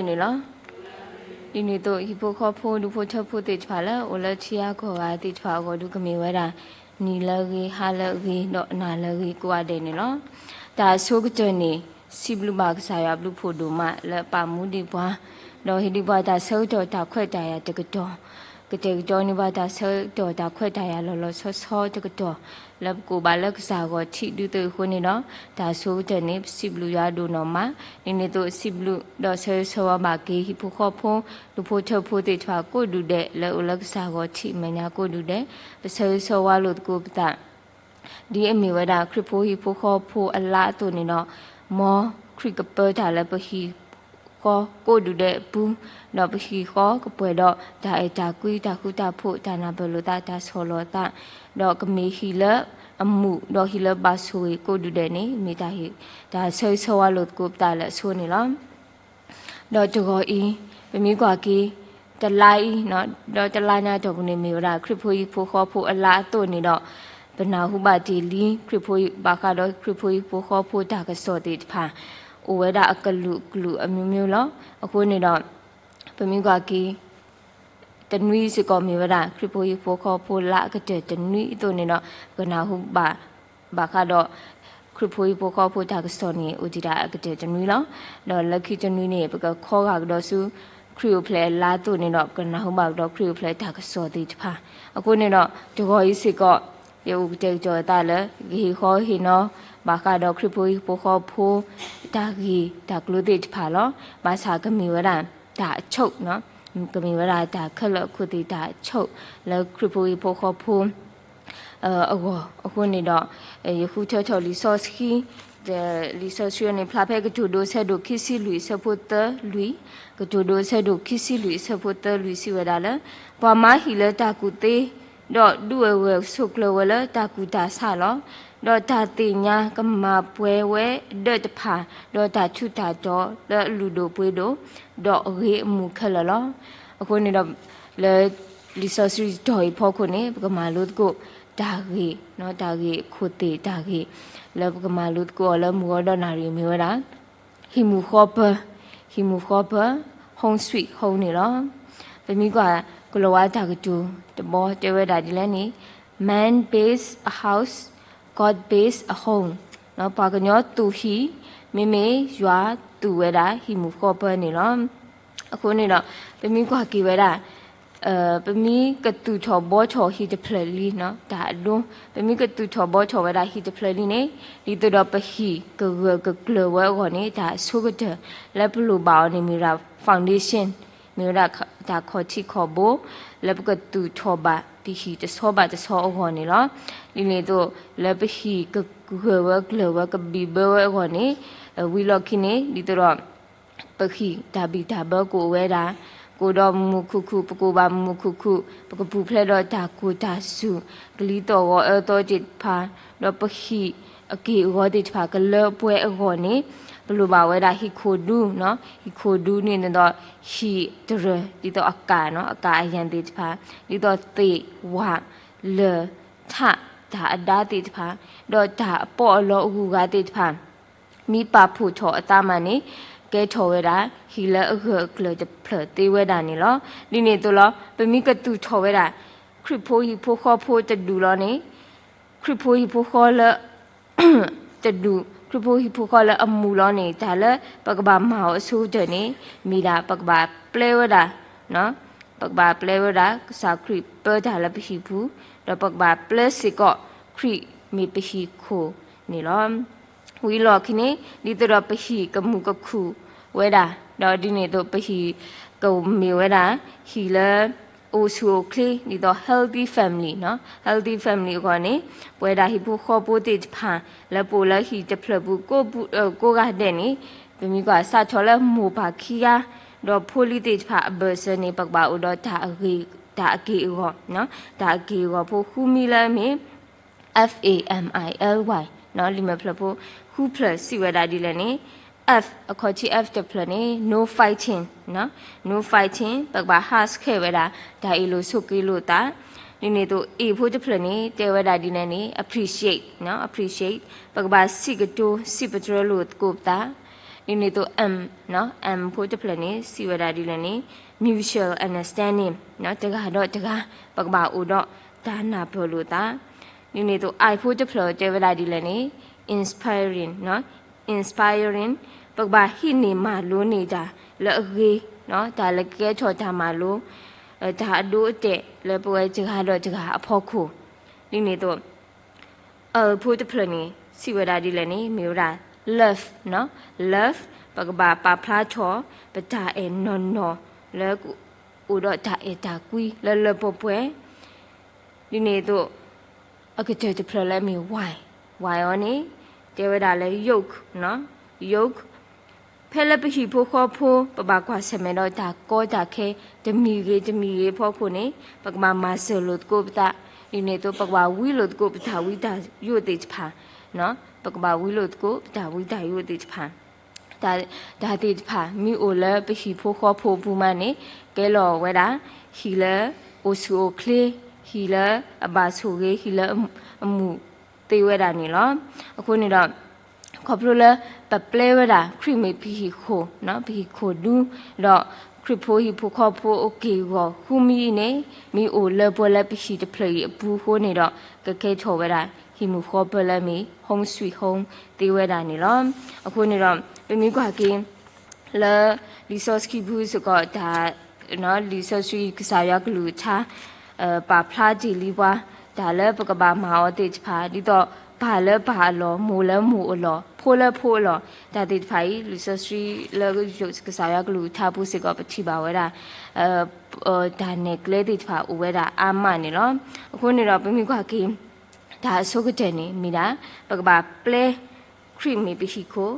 န့ၣ်လီၤ. ဒ်န့ၣ်အသိး ဟံၣ်ဖိဃီဖိ ဒူဖိထၢဖိသ့ၣ်တဖၣ်လၢ အိၣ်လၢထံဂၤကီၢ်ဂၤသ့ၣ်တဖၣ်အဂီၢ်ဒုး ကမ့ၢ်ဝဲဒၣ် နံၤလၢအဂ့ၤ ဟါလၢအဂ့ၤ ဒီးနၤလၢအဂ့ၤကိးဂၤဒဲးန့ၣ်လီၤ. တၢ်အဆိကတၢၢ်န့ၣ် စံးဘျုးဘၣ်ကစၢ်ယွၤဘျုးဖှိၣ်ဒိၣ်မးလၢအပာ်မူဒံးပှၤ, ဒီးဟ့ၣ်ဒံးပှၤတၢ်ဆၢကတီၢ်တၢ်ခွဲးတၢ်ယာ်တကတီၢ်, ကတဲာ်ကတီၤန့ၢ်ပှၤတၢ်ဆၢကတီၢ်တၢ်ခွဲးတၢ်ယာ်လီၤလီၤဆီဆီတကတီၢ် လၢပကအိၣ်ဘၣ်လၢကစၢ်အဂီၢ်ထံးဒုးသ့ၣ်အဃိန့ၣ်ဒီး တၢ်အဆိကတၢၢ်န့ၣ် ပစံးဘျုးယွၤဒိၣ်နီၢ်မး, ဒ်န့ၣ်အသိးစံးဘျုးဒီးဆၢဂ့ၤဆၢဝါဘၣ်က့ၤဟံၣ်ဖိဃီဖိ ဒူဖိထၢဖိသ့ၣ်တဖၣ်ကိးဒူၣ်ဒဲး လၢအိၣ်လၢကစၢ်အဂီၢ်ထံးမဲာ်ညါကိးဒူၣ်ဒဲး, ပဆၢဂ့ၤဆၢဝါလိာ်သကိးပသး ဒ်အမ့ၢ်ဝဲဒၣ်ခရံာ်ဖိဟံၣ်ဖိဃီဖိအလါအသိးန့ၣ်ဒီး, မ်ခရံာ်ကပၢတၢ်လၢပဟံၣ်ဃီကိးဒူၣ်ဒဲးအပူၤ, ဒီးပဟံၣ်ဃီကပှဲၤဒီးတၢ်အဲၣ်တၢ်ကွံ တၢ်ဃူတၢ်ဖိး တၢ်နၢ်ပၢၢ်လိာ်သး တၢ်ဆီၣ်လီၤသး, ဒီးကမ့ၢ်ဟံၣ်လၢအမူး ဒီးဟံၣ်လၢဘၣ်ဆိၣ်ဂ့ၤကိးဒူၣ်ဒဲးန့ၣ် မ့ၢ်တၢ်ဟ့ၣ် တၢ်ဆၢဂ့ၤဆၢဝါလိာ်သကိးပသးလၢအဆိန့ၣ်လီၤ. ဒီးတဂီၤအံၤ ပမ့ၢ်ကွၢ်က့ၤ တလါအံၤ, ဒီးတလါညါအတီၢ်ပူၤန့ၣ် မ့ၢ်ဝဲဒၣ်ခရံာ်ဖိဟံၣ်ဖိဃီဖိအလါအသိးန့ၣ်ဒီး, ပနၢ်ဟူဘၣ်တ့ၢ်လံ ခရံာ်ဖိဟံၣ်ဘၣ်ဃးဒီးခရံာ်ဖိဟံၣ်ဖိဃီဖိတၢ်ကစီၣ်သ့ၣ်တဖၣ် အိၣ်ဝဲဒၣ်အကလုာ်ကလုာ်အမျိုးမျိုးလီၤ. အဃိန့ၣ်ဒီး ပမ့ၢ်ကွၢ်က့ၤ တနွံစ့ၢ်ကီးမ့ၢ်ဝဲဒၣ် ခရံာ်ဖိဟံၣ်ဖိဃီဖိလါအကတၢၢ်တနွံအသိးန့ၣ်ဒီး ပကနၢ်ဟူဘၣ် ဘၣ်ဃးဒီး ခရံာ်ဖိဟံၣ်ဖိဃီဖိတၢ်ကစီၣ်န့ၣ် အိၣ်ဒံးဒၣ်အကတၢၢ်တနွံလီၤ. ဒီးလၢခံတနွံန့ၣ် ပကခီဂာ်ကဒီးဆူ ခရံာ်အိၣ်ဖျဲၣ်အလါအသိးန့ၣ်ဒီး ပကနၢ်ဟူဘၣ်ကဒီးခရံာ်အိၣ်ဖျဲၣ်တၢ်ကစီၣ်သ့ၣ်တဖၣ်. အဃိန့ၣ်ဒီး တဂီၤအံၤစ့ၢ်ကီး ယအိၣ်ကတဲာ်ကတီၤအသးလၢ ကဟ့ၣ်ဃီဟ့ၣ်နီၤ ဘၣ်ဃးဒီးခရံာ်ဖိဟံၣ်ဖိဃီဖိ တၢ်ဂ့ၢ်တၢ်ကျိၤသ့ၣ်တဖၣ်လီၤ. ဘၣ်ဆၣ်ကမ့ၢ်ဝဲဒၣ် တၢ်အဆိး, ကမ့ၢ်ဝဲဒၣ်တၢ်ခဲလၢာ်အခိၣ်သ့ၣ်တၢ်အဆိး လၢခရံာ်ဖိဟံၣ်ဖိဃီဖိ အဂီၢ်အဃိန့ၣ်ဒီး ယဃုထၢထီၣ်လံာ်စီဆှံ, လံာ်စီဆှံန့ၣ် ဖျါဖဲကတိၤဒိအဆၢဒိၣ်ခံဆံလွံၢ်အဆၢဖိသၢလွံၢ်, ကတိၤဒိအဆၢဒိၣ်ခံဆံလွံၢ်အဆၢဖိသၢလွံၢ်စံးဝဲဒၣ်လၢ, ပှၤမၤဟံၣ်လၢတၢ်ကူၣ်သ့, ဒီးဒုးအဂဲၤဆိးကျၢၤဝဲလၢတၢ်ကူၣ်တၢ်ဆးလီၤ. ဒီးတၢ်သ့ၣ်ညါကမၤပှဲၤဝဲဒၢးတဖၣ်, ဒီးတၢ်ထူးတၢ်တီၤလၢအလုၢ်ဒိၣ်ပှ့ၤဒိၣ်, ဒီးအဂ့ၤအမုာ်ခဲလၢာ်လီၤ. အဃိန့ၣ်ဒီး လၢလံာ်စီဆှံတီၢ်အံၤဖီခိၣ်န့ၣ် ပကမၤလိသကိး တၢ်ဂ့ၢ်, တၢ်ဂ့ၢ်အခိၣ်သ့ၣ်တၢ်ဂ့ၢ် လၢပကမၤလိသကိးအီၤလၢမုၢ်ဂီၤဒီးနၣ်ရံၣ်မ့ၢ်ဝဲဒၣ် ဟံၣ်မုၢ်ဃီပၢၤ, ဟံၣ်မုၢ်ဃီပၢၤ, home sweet home န့ၣ်လီၤ. ပမ့ၢ်ကွၢ်ကလီၤဝါတၢ်ကတိၤတဘီတဲဝဲဒၣ်ဒ်လဲၣ်န့ၣ်, Man builds a house, God builds a home. ပှၤကညီသူၣ်ဟံၣ်, မ့မ့ၢ်ယွၤသူၣ်ဝဲဒၣ်ဟံၣ်မုၢ်ဃီပၢၤန့ၣ်လီၤ. အဃိန့ၣ်ဒီး ပမ့ၢ်ကွၢ်က့ၤဝဲဒၣ် ပမ့ၢ်ကသူၣ်ထီၣ်ဘှီထီၣ်ဟံၣ်တဖျၢၣ်လံ, တၢ်အဒိ, ပမ့ၢ်ကသူၣ်ထီၣ်ဘှီထီၣ်ဝဲဒၣ်ဟံၣ်တဖျၢၣ်လံန့ၣ်, ဒ်သိးဒီးပဟံၣ်ကဂၢၢ်ကကျၢၤဝဲအဂီၢ်န့ၣ် တၢ်အဆိကတၢၢ် လၢပလိၣ်ဘၣ်အီၤန့ၣ် မ့ၢ်ဝဲဒၣ် foundation, မ့ၢ်ဝဲဒၣ်တၢ်ခီၣ်ထံးခီၣ်ဘိ လၢပကသူၣ်ထီၣ်ဘၣ်ပဟံၣ်တဆီဘၣ်တဆီအဂီၢ်န့ၣ်လီၤ. ဒ်န့ၣ်အသိး လၢပဟံၣ်ကဂၢၢ်ဝဲကျၢၤဝဲကဘံၣ်ဘၢဝဲအဂီၢ်န့ၣ်, ဝံၤလီၢ်ခံန့ၣ် ဒ်သိးဒီး ပဟံၣ်တၢ်ဘံၣ်တၢ်ဘၢကအိၣ်ဝဲဒၣ်, ကအိၣ်ဒီးမုာ်မုာ်ခုၣ်ခုၣ်, ပကအိၣ်ဘၣ်မုာ်မုာ်ခုၣ်ခုၣ်, ပကပူၤဖျဲးဒီးတၢ်ကိၢ်တၢ်စူၣ်, ကလံၤသီၣ်ဂီၤအၢသီသ့ၣ်တဖၣ်, ဒီးပဟံၣ်အက့ၢ်အဂီၤသ့ၣ်တဖၣ် ကလၢပှဲၤအဂီၢ်န့ၣ်, ပလိၣ်ဘၣ်ဝဲဒၣ်ဟံၣ်ခိၣ်ဒူ, ဟံၣ်ခိၣ်ဒူန့ၣ်ဒီး ဟံၣ်တရၢၢ် ဒ်သိးအကၣ်, အကၣ်အယၣ်သ့ၣ်တဖၣ်, ဒ်သိးသ့ၣ်ဝၣ်လၢၢ်ထး တၢ်အဒါသ့ၣ်တဖၣ်, ဒီးတၢ်အပီးအလီအဂုၤအဂၤသ့ၣ်တဖၣ် မ့ၢ်ပာ်ဖှိၣ်ထီၣ်အသးမးန့ၣ်, ကဲထီၣ်ဝဲဒၣ် ဟံၣ်လၢအဂၢၢ်အကျၢၤတဖျၢၣ်သ့ဝဲဒၣ်န့ၣ်လီၤ. ဒ်န့ၣ်အသိးလီၤ ပမ့ၢ်ကသူၣ်ထီၣ်ဝဲဒၣ် ခရံာ်ဖိဟံၣ်ဖိဃီဖိတဒူၣ်လီၤန့ၣ်, ခရံာ်ဖိဟံၣ်ဖိဃီလၢ တဒူၣ်, ခရံာ်ဖိဟံၣ်ဖိဃီလၢအမူးလီၤန့ၣ်, တၢ်လၢပကဘၣ်မၤအီၤအဆိကတၢၢ်န့ၣ် မ့ၢ်ဒၣ်ပကဘၣ်ပျဲဝဲဒၣ် ပကဘၣ်ပျဲဝဲဒၣ် ကစၢ်ခရံာ်ပၢတၢ်လၢပဟံၣ်ပူၤ, ဒီးပကဘၣ်ပျဲစ့ၢ်ကီး ခရံာ်မ့ၢ်ပဟံၣ်ခိၣ်န့ၣ်လီၤ. ဝံၤလီၢ်ခံန့ၣ် ဒ်သိးဒီးပဟံၣ်ကမုာ်ကခုၣ်ဝဲဒၣ်, ဒီးဒ်န့ၣ်အသိးပဟံၣ်ကမ့ၢ်ဝဲဒၣ် ဟံၣ်လၢ အိၣ်ဆူၣ်အိၣ်ချ့ ဒ်သိး healthy family, healthy family အဂီၢ်န့ၣ်, ပဝဲဒၣ်ဟံၣ်ဖိဃီဖိသ့ၣ်တဖၣ် လၢပအိၣ်လၢဟံၣ်တဖျၢၣ်ပူၤ ကိးဂၤဒဲးန့ၣ်, ပမ့ၢ်ကွၢ်စးထီၣ်လၢမိၢ်ပၢ်ခံဂၤ, ဒီးဖိလံၤသ့ၣ်တဖၣ်အဘၢၣ်စၢၤန့ၣ် ပကဘၣ်အိၣ်ဒီးတၢ်အက့ၢ်အဂီၤ, တၢ်အက့ၢ်အဂီၤဖိဃုမံၤလၢအမ့ၢ် family, လံာ်မဲာ်ဖျၢၣ်ဖိဃုဖျၢၣ်စံးဝဲဒၣ်ဒ်လဲၣ်န့ၣ်, F, အခီၣ်ထံး F တဖျၢၣ်န့ၣ် no fighting, no fighting ပကဘၣ်ဟးဆှဲးဝဲဒၣ် တၢ်အ့ၣ်လိာ်ဆိးက့လိာ်သး, ဒ်န့ၣ်အသိး A ဖိတဖျၢၣ်န့ၣ် တဲဝဲဒၣ်ဒ်လဲၣ်န့ၣ် appreciate, appreciate ပကဘၣ်စံးကတိၤ စံးပတြၢၤလိာ်သကိးပသး ဒ်န့ၣ်အသိး M, M ဖိတဖျၢၣ်န့ၣ် စံးဝဲဒၣ်ဒ်လဲၣ်န့ၣ် mutual understanding, တဂၤဒီးတဂၤ ပကဘၣ်အိၣ်ဒီးတၢ်နၢ်ပၢၢ်လိာ်သး. ဒ်န့ၣ်အသိး I ဖိတဖျၢၣ်တဲဝဲဒၣ်ဒ်လဲၣ်န့ၣ် inspiring, inspiring, ပကဘၣ်ဟံးန့ၢ်မၤလိန့ၢ်တၢ်လၢအဂ့ၤ, တၢ်လၢကကဲထီၣ်တၢ်မၤလိ, တၢ်အဒိအတဲာ်လၢပဝဲတဂၤဒီးတဂၤအဖီခိၣ်. ဒ်န့ၣ်အသိး အ ဖိတဖျၢၣ်န့ၣ် စံးဝဲဒၣ်ဒ်လဲၣ်န့ၣ် မ့ၢ်ဝဲဒၣ် love, love, ပကဘၣ်ပာ်ဖျါထီၣ် ပတၢ်အဲၣ်နီၢ်နီၢ် လၢအိၣ်ဒီးတၢ်အဲၣ်တၢ်ကွံလၢလၢပှဲၤပှဲၤ. ဒ်န့ၣ်အသိး အကတၢၢ်တဖျၢၣ်လၢအမ့ၢ် Y, Y အီၤန့ၣ် တဲဝဲဒၣ်လၢ yoke, yoke, ဖဲလၢပဟံၣ်ဖိဃီဖိ ပဘၣ်ကွၢ်ဆၢၣ်မဲာ်ဒီးတၢ်ကီတၢ်ခဲ တမံၤဂ့ၤတမံၤဂ့ၤအဖီခိၣ်န့ၣ် ပကဘၣ်မၤစၢၤလိာ်သကိးပသး, ဒ်န့ၣ်အသိး ပကဘၣ်ဝံလိာ်သကိးပတၢ်ဝံတၢ်ယိာ်သ့ၣ်တဖၣ်, ပကဘၣ်ဝံလိာ်သကိးပတၢ်ဝံတၢ်ယိာ်သ့ၣ်တဖၣ်. တၢ်သ့ၣ်တဖၣ် မ့ၢ်အိၣ်လၢပဟံၣ်ဖိဃီဖိအပူၤမးန့ၣ် ကဲလီၤဝဲဒၣ် ဟံၣ်လၢအိၣ်ဆူၣ်အိၣ်ချ့, ဟံၣ်လၢအဘၣ်ဆိၣ်ဂ့ၤ, ဟံၣ်လၢအမူးသ့ဝဲဒၣ်န့ၣ်လီၤ. အဃိန့ၣ်ဒီး ခီဖျိလၢပပျဲဝဲဒၣ် ခရံာ်မ့ၢ်ပဟံၣ်ခိၣ်, ပဟံၣ်ခိၣ်ဒူ, ဒီးခရံာ်ဖိဟံၣ်ဖိဃီဖိအက့ၢ်အဂီၤဃုမံၤအံၤန့ၣ် မ့ၢ်အိၣ်လၢပှဲၤလၢပဟံၣ်တဖျၢၣ်အံၤအပူၤအဃိန့ၣ်ဒီး ကကဲထီၣ်ဝဲဒၣ် ဟံၣ်မုၢ်ဃီပၢလၢအမ့ၢ် home sweet home သ့ဝဲဒၣ်န့ၣ်လီၤ. အဃိန့ၣ်ဒီး ပမ့ၢ်ကွၢ်က့ၤ လၢလံာ်စီဆှံပူၤစ့ၢ်ကီး တၢ် လံာ်စီဆှံကစၢ်ယွၤကလုၢ်ကထါ ပာ်ဖျါတ့ၢ်လံပှၤ တၢ်လၢပကဘၣ်မၤအီၤသ့ၣ်တဖၣ် ဒ်သိးပၢ်လၢပၢ်အလီၢ်, မိၢ်လၢမိၢ်အလီၢ်, ဖိလၢဖိအလီၢ်, တၢ်သ့ၣ်တဖၣ်အံၤ လံာ်စီဆှံလၢကစၢ်ယွၤကလုၢ်ကထါပူၤစ့ၢ်ကီး ပထံၣ်ဘၣ်ဝဲဒၣ် တၢ်နဲၣ်ကျဲသ့ၣ်တဖၣ်အိၣ်ဝဲဒၣ်အါမးန့ၣ်လီၤ. အဃိန့ၣ်ဒီး ပမ့ၢ်ကွၢ်က့ၤ တၢ်အဆိကတၢၢ်န့ၣ်မ့ၢ်ဒၣ် ပကဘၣ်ပျဲ ခရံာ်မ့ၢ်ပဟံၣ်ခိၣ်,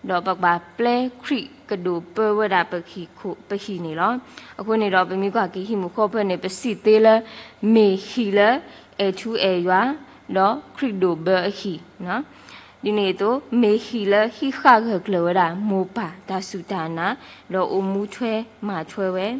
ဒီးပကဘၣ်ပျဲခရံာ်ကဒိၣ်ပၢဝဲဒၣ်ပဟံၣ်ခိၣ် ပဟံၣ်န့ၣ်လီၤ. အဃိန့ၣ်ဒီး ပမ့ၢ်ကွၢ်က့ၤဟံၣ်မုၢ်ဃီပၢန့ၣ် ပစံးသ့လၢ မ့ၢ်ဟံၣ်လၢအဲၣ်ထူအဲၣ်ယွၤ ဒီးခရံာ်ဒိၣ်ဘၢအဟံၣ် ဒ်န့ၣ်အသိး မ့ၢ်ဟံၣ်လၢဟံးဃာ်ဂၢၢ်ကျၢၤဝဲဒၣ် မိၢ်ပၢ်တၢ်စူၢ်တၢ်နာ် ဒီးအိၣ်မူထွဲမၤထွဲဝဲ, ဒ်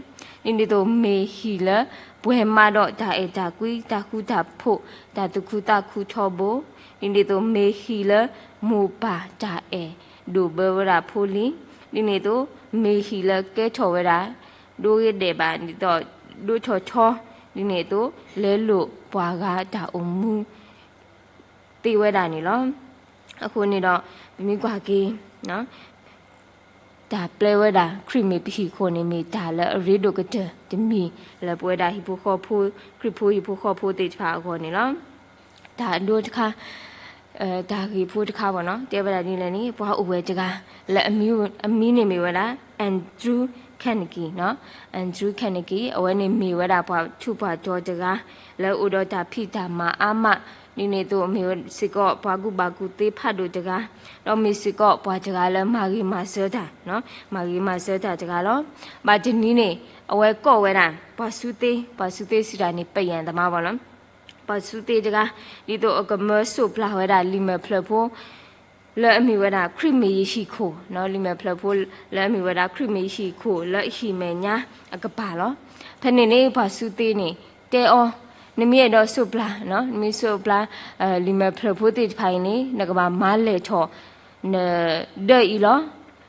န့ၣ်အသိး မ့ၢ်ဟံၣ်လၢပှဲၤမးဒီးတၢ်အဲၣ်တၢ်ကွံ တၢ်ဃူတၢ်ဖိး တၢ်သူၣ်ခုသးခုထီဘိ, ဒ်န့ၣ်အသိး မ့ၢ်ဟံၣ်လၢမိၢ်ပၢ်တၢ်အဲၣ် ဒိၣ်ဘၢဝဲဒၣ်ဖိလံၤ, ဒ်န့ၣ်အသိး မ့ၢ်ဟံၣ်လၢကဲထီၣ်ဝဲဒၣ် ဒိဂ့ၤဒဲးဘး ဒ်သိး ဒိထီၣ်ထီ, ဒ်န့ၣ်အသိး လဲလိာ်ပှၤဂၤတၢ်အိၣ်မူ သ့ဝဲဒၣ်န့ၣ်လီၤ. အဃိန့ၣ်ဒီး ပမ့ၢ်ကွၢ်က့ၤ တၢ်ပျဲဝဲဒၣ် ခရံာ်မ့ၢ်ပဟံၣ်ခိၣ်န့ၣ် မ့ၢ်တၢ်လၢအရ့ဒိၣ်ကတၢၢ်တမံၤ လၢပဝဲဒၣ်ဟံၣ်ဖိဃီဖိ ခရံာ်ဖိဟံၣ်ဖိဃီဖိသ့ၣ်တဖၣ်အဂီၢ်န့ၣ်လီၤ. တၢ်အဒိတခါ တၢ်ဂ့ၢ်ဖိတခါဘၣ်နီၤ တဲဝဲဒၣ်ဒ်လဲၣ်န့ၣ် ပှၤအိၣ်ဝဲတဂၤ လၢအမံၤန့ၣ်မ့ၢ်ဝဲဒၣ် Andrew Carnegie နီၤ Andrew Carnegie အဝဲန့ၣ်မ့ၢ်ဝဲဒၣ်ပှၤထူးပှၤတီၤတဂၤ လၢအိၣ်ဒီးတၢ်ဖံးတၢ်မၤအါမး ဒ်န့ၣ်အသိး မ့ၢ်စ့ၢ်ကီးပှၤကူၣ်ဘၣ်ကူၣ်သ့ဖးဒိၣ်တဂၤ ဒီးမ့ၢ်စ့ၢ်ကီးပှၤတဂၤလၢမၤဂ့ၤမၤစၢၤတၢ် မၤဂ့ၤမၤစၢၤတၢ်တဂၤလီၤ. ဘၣ်တနံၤန့ၣ် အဝဲကိးဝဲဒၣ် ပှၤစုသ့ ပှၤစုသ့စံးတၢ်န့ၣ် ပယံၤသမါဘၣ်နီၤ ပှၤစုသ့တဂၤ ဒ်သိးအကမၢစိးပျၢ်ဝဲဒၣ်လံာ်မဲာ်ဖျၢၣ်ဖိ လၢအမ့ၢ်ဝဲဒၣ် ခရံာ်မ့ၢ်ယဟံၣ်ခိၣ် လံာ်မဲာ်ဖျၢၣ်ဖိ လၢအမ့ၢ်ဝဲဒၣ် ခရံာ်မ့ၢ်ယဟံၣ်ခိၣ် လၢအဟံၣ်မဲာ်ညါအကပၤလီၤ. ဖဲန့ၣ်န့ၣ် ပှၤစုသ့န့ၣ် တဲအီၤ နမ့ၢ်အဲၣ်ဒိးစိးပျၢ် နမ့ၢ်စိးပျၢ် လံာ်မဲာ်ဖျၢၣ်ဖိသ့ၣ်တဖၣ်အံၤန့ၣ် နကဘၣ်မၤလဲၢ်ထီၣ် နဒၢးအံၤလီၤ.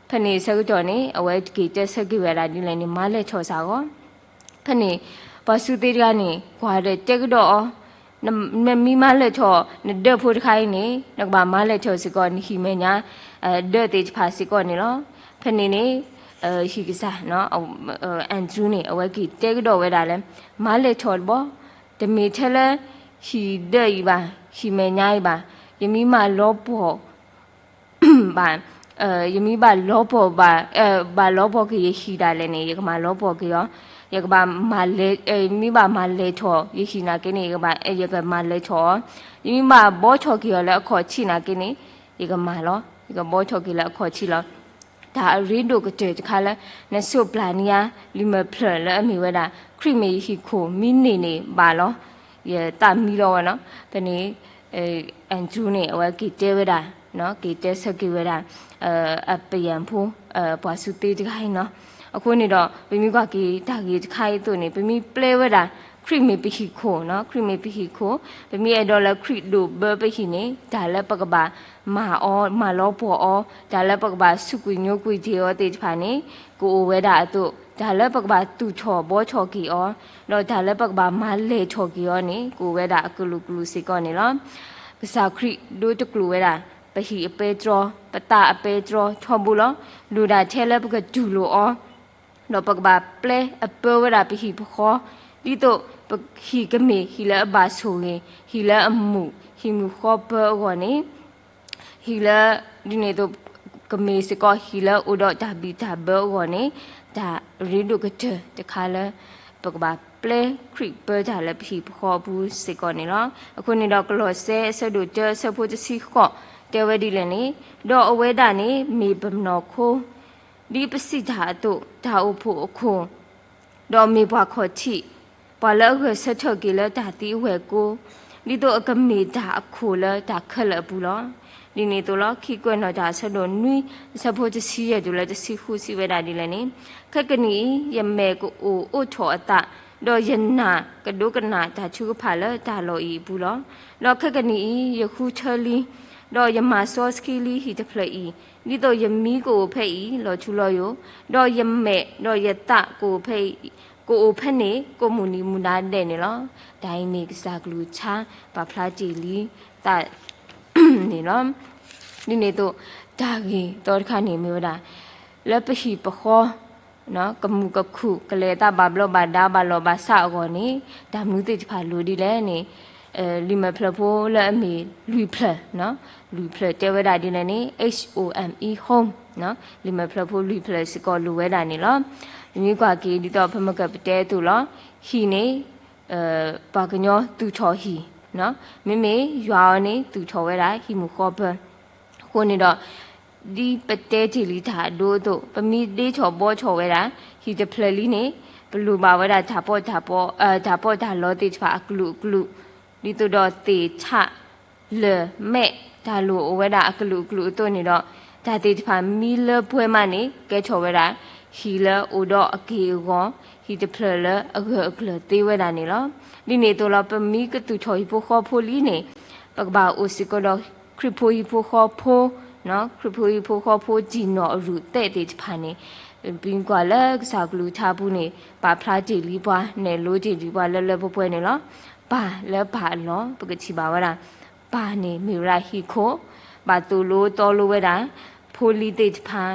ဖဲန့ၣ်ဆၢကတီၢ်န့ၣ် အဝဲတက့ၤတဲဆၢက့ၤဝဲဒၣ်ဒ်လဲၣ်န့ၣ် မၤလဲၢ်ထီၣ်စ့ၢ်ကီး ဖဲန့ၣ် ပှၤစုသ့တဂၤန့ၣ် ကွၢ်ဒီးတဲကဒီးအီၤ, နမ့ၢ်မၤလဲၢ်ထီၣ် နဒၢးဖိတခါအံၤန့ၣ် နကဘၣ်မၤလဲၢ်ထီၣ်စ့ၢ်ကီး နဟံၣ်မဲာ်ညါ ဒၢးသ့ၣ်တဖၣ်စ့ၢ်ကီးန့ၣ်လီၤ. ဖဲန့ၣ်န့ၣ် ဟံၣ်ကစၢ် Andrew န့ၣ် အဝဲက့ၤတဲကဒီးဝဲဒၣ်လၢ မၤလဲၢ်ထီၣ်တဘျီ, တမ့ၢ်ထဲလၢ ဟံၣ်ဒၢးအံၤဘၣ်, ဟံၣ်မဲာ်ညါအံၤဘၣ်, ယမ့ၢ်မၤလီၤပှီၢ် ဘၣ်, ယမ့ၢ်ဘၣ်လီၤပှီၢ်ဘၣ်, ဘၣ်လီၤပှီၢ်က့ၤယဟံၣ်ဒၣ်လဲာ်န့ၣ် ယကမၤလီၤပှီၢ်က့ၤအီၤ, ယကဘၣ်, မ့ၢ်ဘၣ်မၤလဲၢ်ထီၣ်ယဟံၣ်နာ်က့န့ၣ် ယကမၤလဲၢ်ထီၣ်အီၤ, ယမ့ၢ်ဘၣ်ဘီထီၣ်က့ၤအီၤလၢအခီၣ်ထံးနာ်က့န့ၣ် ယကမၤလီၤ, ယကဘီထီၣ်က့ၤလၢအခီၣ်ထံးလီၤ. တၢ်အရ့ဒိၣ်ကတၢၢ်တခါလၢ နစိးပျၢ်န့ၢ်ဧါ လံာ်မဲာ်ဖျၢၣ်လၢအမ့ၢ်ဝဲဒၣ် ခရံာ်မ့ၢ်ယဟံၣ်ခိၣ် မ့ၢ်န့ၢ်န့ၣ်ဘၣ်လီၤ, ယသးမံလီၤဝဲနီၤ. ဖဲန့ၣ် Andrew န့ၣ် အဝဲက့ၤတဲဝဲဒၣ်, က့ၤတဲဆၢက့ၤဝဲဒၣ် အပယံၤဖိ ပှၤစုသ့တဂၤအံၤနီၤ. အဃိန့ၣ်ဒီး ပမ့ၢ်ကွၢ်က့ၤတၢ်ဂ့ၢ်တခါအံၤအသိးန့ၣ် ပမ့ၢ်ပျဲဝဲဒၣ် ခရံာ်မ့ၢ်ပဟံၣ်ခိၣ်, ခရံာ်မ့ၢ်ပဟံၣ်ခိၣ်, ပမ့ၢ်အဲၣ်ဒိးလၢခရံာ်ဒိးဘၢပဟံၣ်န့ၣ် တၢ်လၢပကဘၣ်မၤအီၤ မၤလီၤပှီၢ်အီၤ, တၢ်လၢပကဘၣ်စူးကွံာ်ညိကွံာ်တ့ၢ်အီၤသ့ၣ်တဖၣ်န့ၣ် ကအိၣ်ဝဲဒၣ်အသိး, တၢ်လၢပကဘၣ်သူၣ်ထီၣ်ဘှီထီၣ်က့ၤအီၤ, ဒီးတၢ်လၢပကဘၣ်မၤလဲၢ်ထီၣ်က့ၤအီၤန့ၣ် ကအိၣ်ဝဲဒၣ်အကလုာ်ကလုာ်စ့ၢ်ကီးန့ၣ်လီၤ. ကစၢ်ခရံာ်ဒိတကျိာ်ဝဲဒၣ် ပဟံၣ်အပဲတြီ, ပသးအပဲတြီထီဘိလီၤ. လိၣ်ဒၣ်ထဲလၢပကတူၢ်လိာ်အီၤ ဒီးပကဘၣ်ပျဲအပၢဝဲဒၣ်ပဟံၣ်ပဃီ, ဒ်သိးပဟံၣ်ကမ့ၢ်ဟံၣ်လၢအဘၣ်ဆိၣ်ဂ့ၤ, ဟံၣ်လၢအမုာ်, ဟံၣ်မုာ်ဃီပၢအဂီၢ်န့ၣ်, ဟံၣ်လၢ, ဒ်န့ၣ်အသိး ကမ့ၢ်စ့ၢ်ကီးဟံၣ်လၢအိၣ်ဒီးတၢ်ဘံၣ်တၢ်ဘၢအဂီၢ်န့ၣ်, တၢ်ရ့ဒိၣ်ကတၢၢ်တခါလၢ ပကဘၣ်ပျဲခရံာ်ပၢတၢ်လၢပဟံၣ်ပဃီအပူၤစ့ၢ်ကီးန့ၣ်လီၤ. အဃိန့ၣ်ဒီး ကလီးစဲအဆၢဒိၣ်တၢအဆၢဖိတဆံဃိး တဲဝဲဒ်လဲၣ်န့ၣ်, ဒီးအဝဲဒၣ်န့ၣ် မ့ၢ်ပနီၢ်ခိ ဒ်ပစံးတၢ်အသိး, တၢ်အိၣ်ဖှိၣ်အခိၣ်, ဒီးမ့ၢ်ပှၤခီၣ်ထံး, ပှၤလၢအဂဲၤဆၢထၢၣ်က့ၤလၢတၢ်သံအဝဲၢ်ကိ, ဒ်သိးအကမ့ၢ်တၢ်အခိၣ်လၢတၢ်ခဲလၢာ်အပူၤလီၤ. ဒ်န့ၣ်အသိးလီၤ. ခံကွဲးနီၣ်တၢ်အဆၢဒိၣ်နွံ အဆၢဖိတဆံယဲၢ်တုၤလၢတဆံဃုစံးဝဲဒၣ်ဒ်လဲၣ်န့ၣ်, ခဲကနံၣ်အံၤ ယမဲာ်ကအိၣ်အိးထီၣ်အသး, ဒီးယနာ်ကဒိကနၣ်တၢ်ထုကဖၣ်လၢတၢ်လီၢ်အံၤအပူၤလီၤ. ဒီးခဲကနံၣ်အံၤ ယဃုထၢလံ ဒီးယမၤစီဆှံလံဟံၣ်တဖျၢၣ်အံၤ, ဒ်သိးယမံကအိၣ်ဖဲအံၤလီၤထူလီၤယိာ်, ဒီးယမဲာ်ဒီးယသးကအိၣ်ဖဲအံၤ, ကအိၣ်ဖဲန့ၣ် ကိးမုၢ်နံၤမုၢ်နၤဒဲးန့ၣ်လီၤ. တၢ်အံၤမ့ၢ်ကစၢ်ကလုၢ်ကထါ ပာ်ဖျါတ့ၢ်လံသးန့ၣ်လီၤ. ဒ်န့ၣ်အသိး တၢ်ဂ့ၢ်သီတခါန့ၣ်မ့ၢ်ဝဲဒၣ် လၢပဟံၣ်ပဃီ ကမူၣ်ကခူၣ် ကလဲၤအသးဘၣ်ဘျီဘၣ်ဒါဘၣ်လီၢ်ဘၣ်စးအဂီၢ်န့ၣ် တၢ်မနုၤသ့ၣ်တဖၣ်လိၣ်ဒ်လဲၣ်န့ၣ်, လံာ်မဲာ်ဖျၢၣ်ဖိလၢအမ့ၢ်လွံၢ်ဖျၢၣ်, လွံၢ်ဖျၢၣ်တဲဝဲဒၣ်ဒ်လဲၣ်န့ၣ် H O M E home, လံာ်မဲာ်ဖျၢၣ်ဖိလွံၢ်ဖျၢၣ်စ့ၢ်ကီးလိၣ်ဝဲဒၣ်န့ၣ်လီၤ. ပမ့ၢ်ကွၢ်က့ၤဒ်သိးပမ့ၢ်ကပတဲအသိးလီၤ. ဟံၣ်န့ၣ် ပှၤကညီသူၣ်ထီၣ်ဟံၣ်, မ့မ့ၢ်ယွၤအီၤန့ၣ်သူၣ်ထီၣ်ဝဲဒၣ်ဟံၣ်မုၢ်ဃီပၢၢ်. အဃိန့ၣ်ဒီး ဒ်ပတဲတ့ၢ်လံတၢ်အဒိအသိး ပမ့ၢ်ဒ့ထီၣ်ဘှီထီၣ်ဝဲဒၣ် ဟံၣ်တဖျၢၣ်လံန့ၣ် ပလိၣ်ဘၣ်ဝဲဒၣ်တၢ်ပီးတၢ်ပီ, တၢ်ပီးတၢ်လီသ့ၣ်တဖၣ်အကလုာ်အကလုာ်, ဒ်သိးဒီးသ့ၣ်ထး လၢၢ်မဲာ် တၢ်လိၣ်အိၣ်ဝဲဒၣ်အကလုာ်ကလုာ်အသိးန့ၣ်ဒီး တၢ်သ့ၣ်တဖၣ်မံလၢပှဲၤမးန့ၣ် ကဲထီၣ်ဝဲဒၣ် ဟံၣ်လၢအိၣ်ဒီးအက့ၢ်အဂီၤ, ဟံၣ်တဖျၢၣ်လၢအဂၢၢ်အကျၢၤသ့ဝဲဒၣ်န့ၣ်လီၤ. ဒ်န့ၣ်အသိးလီၤ ပမ့ၢ်ကသူၣ်ထီၣ်ဟံၣ်ဖိဃီဖိလံန့ၣ် ပကဘၣ်အိၣ်စ့ၢ်ကီးဒီးခရံာ်ဖိဟံၣ်ဖိဃီဖိ, ခရံာ်ဖိဟံၣ်ဖိဃီဖိတံၢ်နီၣ်အရူၢ်သဲးသ့ၣ်တဖၣ်န့ၣ် ပမ့ၢ်ကွၢ်လၢကစၢ်ကလုၢ်ကထါပူၤန့ၣ် ပာ်ဖျါတ့ၢ်လံပှၤ နဲၣ်လိတ့ၢ်လံပှၤလၢလၢပှဲၤပှဲၤန့ၣ်လီၤ. ပၢ်လၢပၢ်အလီၢ် ပကထံၣ်ဘၣ်ဝဲဒၣ် ပၢ်န့ၣ်မ့ၢ်ဝဲဒၣ်ဟံၣ်ခိၣ်, ဘၣ်သိၣ်လိသီလိဝဲဒၣ် ဖိလံၤသ့ၣ်တဖၣ်,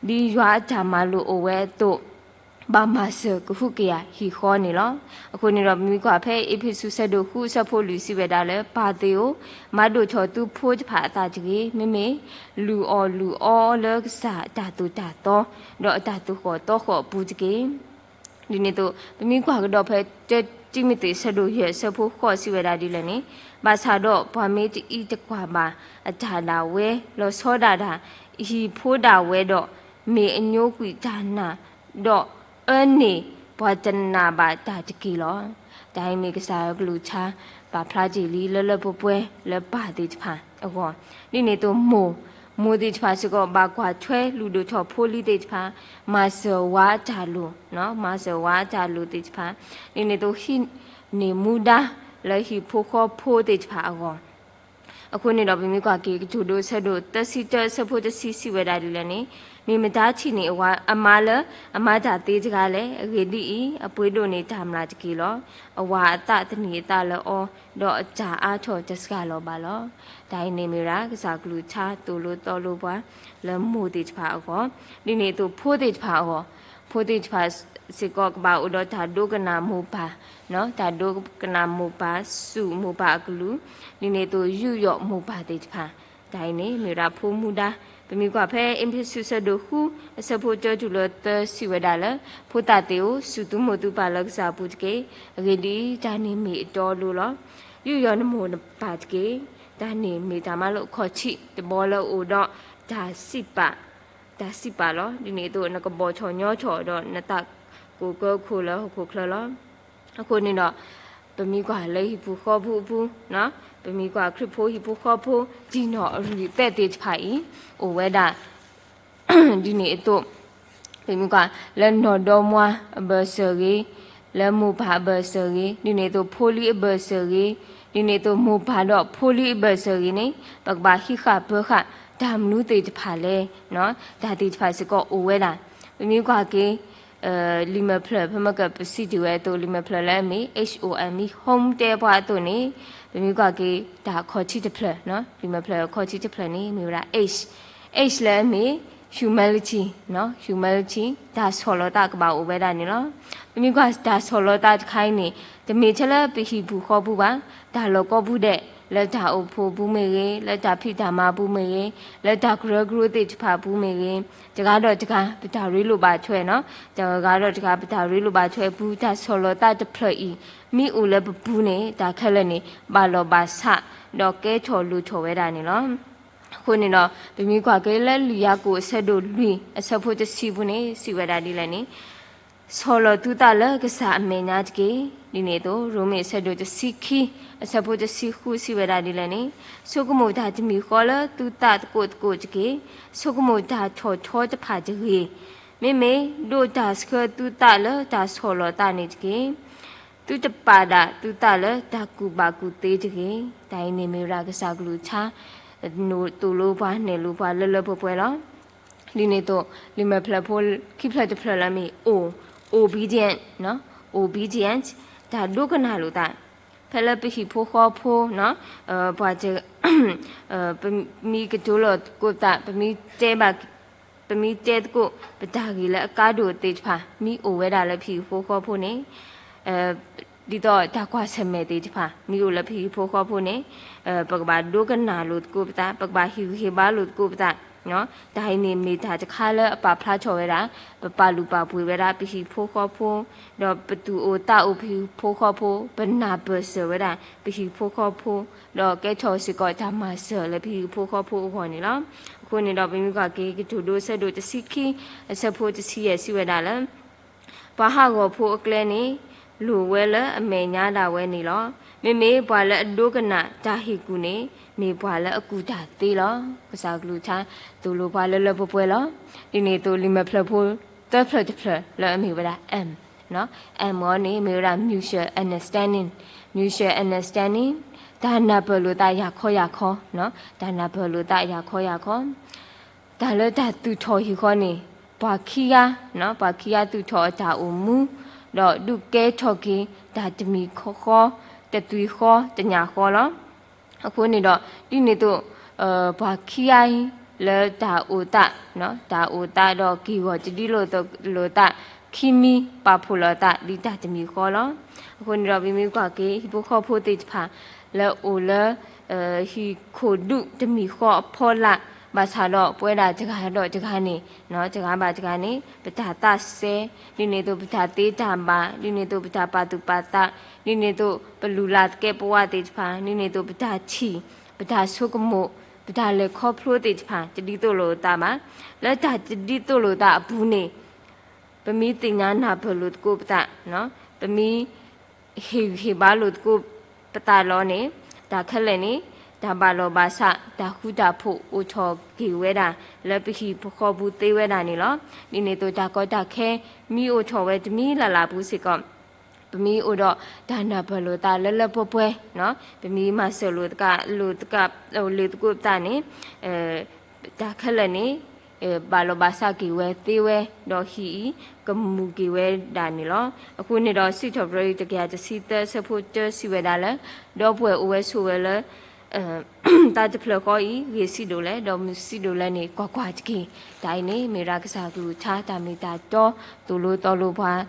ဒ်ယွၤအတၢ်မၤလိာ်အိၣ်ဝဲအသိး ဘၣ်မၤစၢၤကဟုကယာ်ဟံၣ်ဃီန့ၣ်လီၤ. အဃိန့ၣ်ဒီး ပမ့ၢ်ကွၢ်ဖဲအ့းဖ့းစူးဆၢဒိၣ်ဃုအဆၢဖိလွံၢ်စံးဝဲဒၣ်လၢ ပၢ်သ့ၣ်ဧၢ, မၤဒိၣ်ထီၣ်သုဖိတဖၣ်အသးတဂ့ၤ, မ့မ့ၢ်လုၢ်အီၣ်လုၢ်အီလၢကစၢ်အတၢ်သိၣ်တၢ်သီ ဒီးအတၢ်သိၣ်ဃီၣ်သီဃီၣ်အပူၤတက့ၢ်. ဒ်န့ၣ်အသိး ပမ့ၢ်ကွၢ်ကဒီးဖဲ တၢတံၤမသ့း ဆၢဒိၣ်ယဲၢ် ဆၢဖိဃိးစံးဝဲဒၣ်ဒ်လဲၣ်န့ၣ်, ဘၣ်ဆၣ်ဒီးပှၤမ့ၢ်တအံးတကွၢ်ဘၣ်အတၢ်ဒၣ်ဝဲ လီၤဆီဒၣ်တၢ် ဟံၣ်ဖိဒၣ်ဝဲဒီး မ့ၢ်အညိကွံာ်တၢ်နာ် ဒီးအၢန့ၢ်ပှၤတနာ်ဘၣ်တၢ်တက့ၢ်လီၤ. တၢ်အံၤမ့ၢ်ကစၢ်ယွၤကလုၢ်ကထါ ပာ်ဖျါတ့ၢ်လံလၢလၢပှဲၤပှဲၤလၢပၢ်သ့ၣ်တဖၣ်အဂီၢ်, ဒ်န့ၣ်အသိးမိၢ်, မိၢ်သ့ၣ်တဖၣ်စ့ၢ်ကီး ဘၣ်ကွၢ်ထွဲလုၢ်ဒိၣ်ထီၣ်ဖိလံၤသ့ၣ်တဖၣ်, မၤစၢၤဝၤအတၢ်လိၣ်, မၤစၢၤဝၤအတၢ်လိၣ်သ့ၣ်တဖၣ်, ဒ်န့ၣ်အသိးဟံးန့ၢ်မူဒါလၢဟံၣ်ဖိဃီဖိသ့ၣ်တဖၣ်အဂီၢ် အဃိန့ၣ်ဒီး ပမ့ၢ်ကွၢ်က့ၤ ကတိၤဒိ ဆၢဒိၣ်သၢဆံတၢ အဆၢဖိတဆံ စံးဝဲဒၣ်ဒ်လဲၣ်န့ၣ်, မ့ၢ်မတၤထံၣ်န့ၢ်အဝၤအမါလၢအမၤတၢ်သ့တဂၤလဲၣ်. အဂ့ၢ်ဒ်အံၤ, အပှ့ၤဒိၣ်န့ၢ်တၢ်မျၢ်တက့ၢ်လီၤ. အဝၤအသးသနံၤအသးလၢအီ, ဒီးအတၢ်အါထီၣ်တစှၤလီၤဘၣ်လီၤ. တၢ်အံၤန့ၣ်မ့ၢ်ဝဲဒၣ် ကစၢ်ကလုၢ်ကထါသိၣ်လိသီလိပှၤ လၢမိၢ်သ့ၣ်တဖၣ်အဂီၢ်, ဒ်န့ၣ်အသိးဖိသ့ၣ်တဖၣ်အဂီၢ်, ဖိသ့ၣ်တဖၣ်စ့ၢ်ကီးကဘၣ်အိၣ်ဒီးတၢ်ဒိကနၣ်မိၢ်ပၢ်, တၢ်ဒိကနၣ်မိၢ်ပၢ်, စူၢ်မိၢ်ပၢ်အကလုၢ်, ဒ်န့ၣ်အသိးယူးယီၣ်မိၢ်ပၢ်သ့ၣ်တဖၣ်. တၢ်အံၤန့ၣ်မ့ၢ်ဝဲဒၣ်ဖိမူဒါ. ပမ့ၢ်ကွၢ်ဖဲအ့းဖ့းစူး ဆၢဒိၣ်ဃု အဆၢဖိတၢတုၤလၢသၢ စံးဝဲဒၣ်လၢ, ဖိသၣ်သ့ၣ်ဧၢ, စူၢ်သုမိၢ်သုပၢ်လၢကစၢ်အပူၤတက့ၢ်. အဂ့ၢ်ဒ်အံၤ, တၢ်န့ၣ်မ့ၢ်အတီအလိၤလီၤ. ယူးယီၣ်နမိၢ်နပၢ်တက့ၢ်. တၢ်န့ၣ်မ့ၢ်တၢ်မၤလိာ်အခီၣ်ထံးတဘီလၢအအိၣ်ဒီးတၢ်စံးပာ်, တၢ်စံးပာ်လီၤ. ဒ်န့ၣ်အသိး နကဘီၣ်ထီၣ်ညီထီၣ်ဒီးနသးကိၢ်ကၢခိၣ်လၢဟီၣ်ခိၣ်ချၢလီၤ. အဃိန့ၣ်ဒီး ပမ့ၢ်ကွၢ်လၢဟံၣ်ပူၤဃီပူၤအပူၤ, ပမ့ၢ်ကွၢ်ခရံာ်ဖိဟံၣ်ဖိဃီဖိ တံၢ်နီၣ်အရူၢ်သဲးသ့ၣ်တဖၣ်အံၤ အိၣ်ဝဲဒၣ် ဒ်န့ၣ်အသိး ပမ့ၢ်ကွၢ်လၢနီၢ်ဒီမါအဘၢၣ်စၢၤဂ့ၤ, လၢမိၢ်ပၢ်အဘၢၣ်စၢၤဂ့ၤ, ဒ်န့ၣ်အသိးဖိလံၤအဘၢၣ်စၢၤဂ့ၤ, ဒ်န့ၣ်အသိးမိၢ်ပၢ်ဒီးဖိလံၤအဘၢၣ်စၢၤဂ့ၤန့ၣ် ပကဘၣ်ဟံးဃာ်ပၢၤဃာ်တၢ်မနုၤသ့ၣ်တဖၣ်လဲၣ်, တၢ်သ့ၣ်တဖၣ်စ့ၢ်ကီးအိၣ်ဝဲဒၣ်. ပမ့ၢ်ကွၢ်က့ၤ လံာ်မဲာ်ဖျၢၣ် ဖဲမ့ၢ်ကပစံးတ့ၢ်ဝဲအသိး လံာ်မဲာ်ဖျၢၣ်လၢအမ့ၢ် H O M E home တဲပှၤအသိးန့ၣ် ပမ့ၢ်ကွၢ်က့ၤတၢ်ခီၣ်ထံးတဖျၢၣ်, လံာ်မဲာ်ဖျၢၣ်ခီၣ်ထံးတဖျၢၣ်န့ၣ် မ့ၢ်ဝဲဒၣ် H, H လၢအမ့ၢ် humility, humility တၢ်ဆီၣ်လီၤသးကဘၣ်အိၣ်ဝဲဒၣ်န့ၣ်လီၤ. ပမ့ၢ်ကွၢ်တၢ်ဆီၣ်လီၤသးတခါအံၤန့ၣ် တမ့ၢ်ထဲလၢပဟံၣ်ပူၤဃီပူၤဘၣ်, တၢ်လီၢ်ကိးပူၤဒဲး, လၢတၢ်အိၣ်ဖှိၣ်ပူၤမ့ၢ်ဂ့ၤ, လၢတၢ်ဖံးတၢ်မၤပူၤမ့ၢ်ဂ့ၤ, လၢတၢ်ကရၢကရိသ့ၣ်တဖၣ်ပူၤမ့ၢ်ဂ့ၤ, တဂၤဒီးတဂၤ ပတၢ်ရ့လိာ်ဘၣ်ထွဲနီၤ, တဂၤဒီးတဂၤ ပတၢ်ရ့လိာ်ဘၣ်ထွဲအပူၤ တၢ်ဆီၣ်လီၤသးတဖျၢၣ်အံၤ မ့ၢ်အိၣ်လၢပပူၤန့ၣ် တၢ်ခဲလၢာ်န့ၣ် ဘၣ်လီၤဘၣ်ဆး ဒီးကဲထီၣ်လိၣ်ထီၣ်ဝဲဒၣ်န့ၣ်လီၤ. အဃိန့ၣ်ဒီး ပမ့ၢ်ကွၢ်က့ၤလၢလံာ်ယၤကိာ်အဆၢဒိၣ်လွံၢ် အဆၢဖိတဆံပူၤန့ၣ် စံးဝဲဒၣ်ဒ်လဲၣ်န့ၣ် ဆီၣ်လီၤသုသးလၢကစၢ်အမဲာ်ညါတက့ၢ်. ဒ်န့ၣ်အသိး ရိမ့ၤအဆၢဒိၣ်တဆံခံ အဆၢဖိတဆံဃု စံးဝဲဒၣ်ဒ်လဲၣ်န့ၣ်, ဆိကမိၣ်တၢ်တမံၤဃီလၢသုသးသကိးသကိးတက့ၢ်. ဆိကမိၣ်တၢ်ထီၣ်ထီတဖၣ်တဂ့ၤ. မ့မ့ၢ်ဒိးတၢ်ဆှၢသုသးလၢတၢ်ဆီၣ်လီၤသးန့ၣ်တက့ၢ်. သုတပာ်ဒၣ်သုသးလၢတၢ်ကူၣ်ဘၣ်ကူၣ်သ့တဂ့ၤ. တၢ်အံၤန့ၣ်မ့ၢ်ဝဲဒၣ်ကစၢ်ကလုၢ်ကထါ သိၣ်လိပှၤနဲၣ်လိပှၤလၢလၢပှဲၤပှဲၤလီၤ. ဒ်န့ၣ်အသိး လံာ်မဲာ်ဖျၢၣ်ဖိခံဖျၢၣ်တဖျၢၣ်လၢအမ့ၢ် O, obedient, obedient တၢ်ဒိကနၣ်လိာ်သး. ဖဲလၢပဟံၣ်ဖိဃီဖိ ပှၤ ပမ့ၢ်ကတိၤလီၤသကိးပသး, ပမ့ၢ်တဲဘၣ် ပမ့ၢ်တဲသကိး ပတၢ်ဂ့ၢ်လၢအကါဒိၣ်သ့ၣ်တဖၣ် မ့ၢ်အိၣ်ဝဲဒၣ်လၢပဟံၣ်ဖိဃီဖိန့ၣ် ဒ်သိးတၢ်ကွၢ်ဆၢၣ်မဲာ်သ့ၣ်တဖၣ် မ့ၢ်အိၣ်လၢပဟံၣ်ဖိဃီဖိန့ၣ် ပကဘၣ်ဒိကနၣ်လိာ်သကိးပသး, ပကဘၣ်ဟ့ၣ်ဂံၢ်ဟ့ၣ်ဘါလိာ်သကိးပသး. တၢ်အံၤန့ၣ်မ့ၢ်တၢ်တခါလၢအပာ်ဖျါထီၣ်ဝဲဒၣ် ပပာ်လုၢ်ပာ်ပှ့ၤဝဲဒၣ်ပဟံၣ်ဖိဃီဖိ, ဒီးပသူၣ်အိၣ်သးအိၣ်ပဟံၣ်ဖိဃီဖိ, ပနၢ်ပၢၢ်စၢၤဝဲဒၣ်ပဟံၣ်ဖိဃီဖိ, ဒီးကဲထီၣ်စ့ၢ်ကီးတၢ်မၤစၢၤလၢပဟံၣ်ဖိဃီဖိအဂီၢ်န့ၣ်လီၤ. အဃိန့ၣ်ဒီး ပမ့ၢ်ကွၢ်က့ၤ ကတိၤဒိအဆၢဒိၣ်တဆံခံ အဆၢဖိတဆံယဲၢ် စံးဝဲဒၣ်လၢ ပှၤဟးဂီၤဖိအကျဲန့ၣ် လိၣ်ဝဲလၢအမဲာ်ညါဒၣ်ဝဲန့ၣ်လီၤ. မ့မ့ၢ်ပှၤလၢအဒိကနၣ်တၢ်ဟ့ၣ်ကူၣ်န့ၣ် မ့ၢ်ပှၤလၢအကူၣ်တၢ်သ့လီၤ. ကစၢ်ကလုၢ်ကထါ သိၣ်လိပှၤလၢလၢပှဲၤပှဲၤလီၤ. ဒ်န့ၣ်အသိး လံာ်မဲာ်ဖျၢၣ်ဖိသၢဖျၢၣ်တဖျၢၣ်လၢအမ့ၢ်ဝဲဒၣ် M, M အံၤန့ၣ် မ့ၢ်ဝဲဒၣ် mutual understanding, mutual understanding တၢ်နၢ်ပၢၢ်လိာ်သးယၤခီယၤခီ, တၢ်နၢ်ပၢၢ်လိာ်သးယၤခီယၤခီ တၢ်လၢတၢ်သူၣ်ထီၣ်ဟံၣ်ဃီန့ၣ် ပှၤခံဂၤ, ပှၤခံဂၤသူၣ်ထီၣ်အတၢ်အိၣ်မူ, ဒီးဒုးကဲထီၣ်က့ၤတၢ်တမံၤဃီ, တသွံၣ်ဃီ, တညၣ်ဃီလီၤ. အဃိန့ၣ်ဒီး ဒ်န့ၣ်အသိး ပှၤခံဂၤအံၤ လၢတၢ်အိၣ်သး, တၢ်အိၣ်သးဒီးက့ၢ်ဂီၤတဒ်သိးလိာ်သး, ခံမံပာ်ဖှိၣ်လိာ်သးဒ်တၢ်တမံၤဃီလီၤ. အဃိန့ၣ်ဒီး ပမ့ၢ်ကွၢ်က့ၤ ဟံၣ်ဖိဃီဖိသ့ၣ်တဖၣ် လၢအအိၣ်လၢ ဟံၣ်ခိၣ်ဒူၣ်တမံၤဃီအဖီလာ်, ဘၣ်ဆၣ်ဒီးပဝဲဒၣ်တဂၤဒီးတဂၤန့ၣ်, တဂၤဘၣ်တဂၤန့ၣ် ပတၢ်သးစဲ, ဒ်န့ၣ်အသိးပတၢ်သ့တၢ်ဘၣ်, ဒ်န့ၣ်အသိးပတၢ်ပာ်သူၣ်ပာ်သး, ဒ်န့ၣ်အသိးပလုၢ်လၢ်သကဲးပဝးသ့ၣ်တဖၣ်, ဒ်န့ၣ်အသိးပတၢ်ထံၣ်, ပတၢ်ဆိကမိၣ်, ပတၢ်လဲၤခီဖျိသ့ၣ်တဖၣ် တဒ်သိးလိာ်သးဘၣ်. လၢတၢ်တဒ်သိးလိာ်သးအပူၤန့ၣ် ပမ့ၢ်သ့ၣ်ညါနၢ်ပၢၢ်လိာ်သကိးပသး, ပမ့ၢ်ဟ့ၣ်ဂံၢ်ဟ့ၣ်ဘါလိာ်သကိးပသးလီၤန့ၣ်, တၢ်ခဲလၢာ်န့ၣ် တၢ်ဘၣ်လီၤဘၣ်ဆး တၢ်ဃူတၢ်ဖိးအိၣ်ထီၣ်က့ၤဝဲဒၣ် လၢပဟံၣ်ပဃီပူၤသ့ဝဲဒၣ်န့ၣ်လီၤ. ဒ်န့ၣ်အသိးတၢ်ကီတၢ်ခဲ မ့ၢ်အိၣ်ထီၣ်ဝဲတမံၤလၢ်လၢ်ပူၤစ့ၢ်ကီး ပမ့ၢ်အိၣ်ဒီးတၢ်နၢ်ပၢၢ်လိာ်သးလၢလၢပှဲၤပှဲၤ, ပမ့ၢ်မၤစၢၤလိာ်သး, လိာ်သကိးပသးန့ၣ်, တၢ်ခဲလၢာ်န့ၣ် ဘၣ်လီၤဘၣ်ဆးက့ၤဝဲသ့ဝဲ, ဒီးဟံၣ်အံၤကမူၤက့ၤဝဲဒၣ်န့ၣ်လီၤ. အဃိန့ၣ်ဒီး စံးထီၣ်ပတြၢၤတကယၤတဆံသၢ အဆၢဖိတၢ စံးဝဲဒၣ်လၢ ဒီပုၢ်ဝဲၢ်အိၣ်ဝဲဆိးဝဲလၢ သးတဖျၢၣ်ဃီအံၤ ဂ့ၤဆံးဒိၣ်လဲၣ်, ဒီးမုာ်ဆံးဒိၣ်လဲၣ်န့ၣ် ကွၢ်ကွၢ်တက့ၢ်. တၢ်အံၤန့ၣ် မ့ၢ်ဝဲဒၣ်ကစၢ်ကလုၢ်ကထါ တၢ်မ့ၢ်တၢ်တီ သိၣ်လိသီလိပှၤ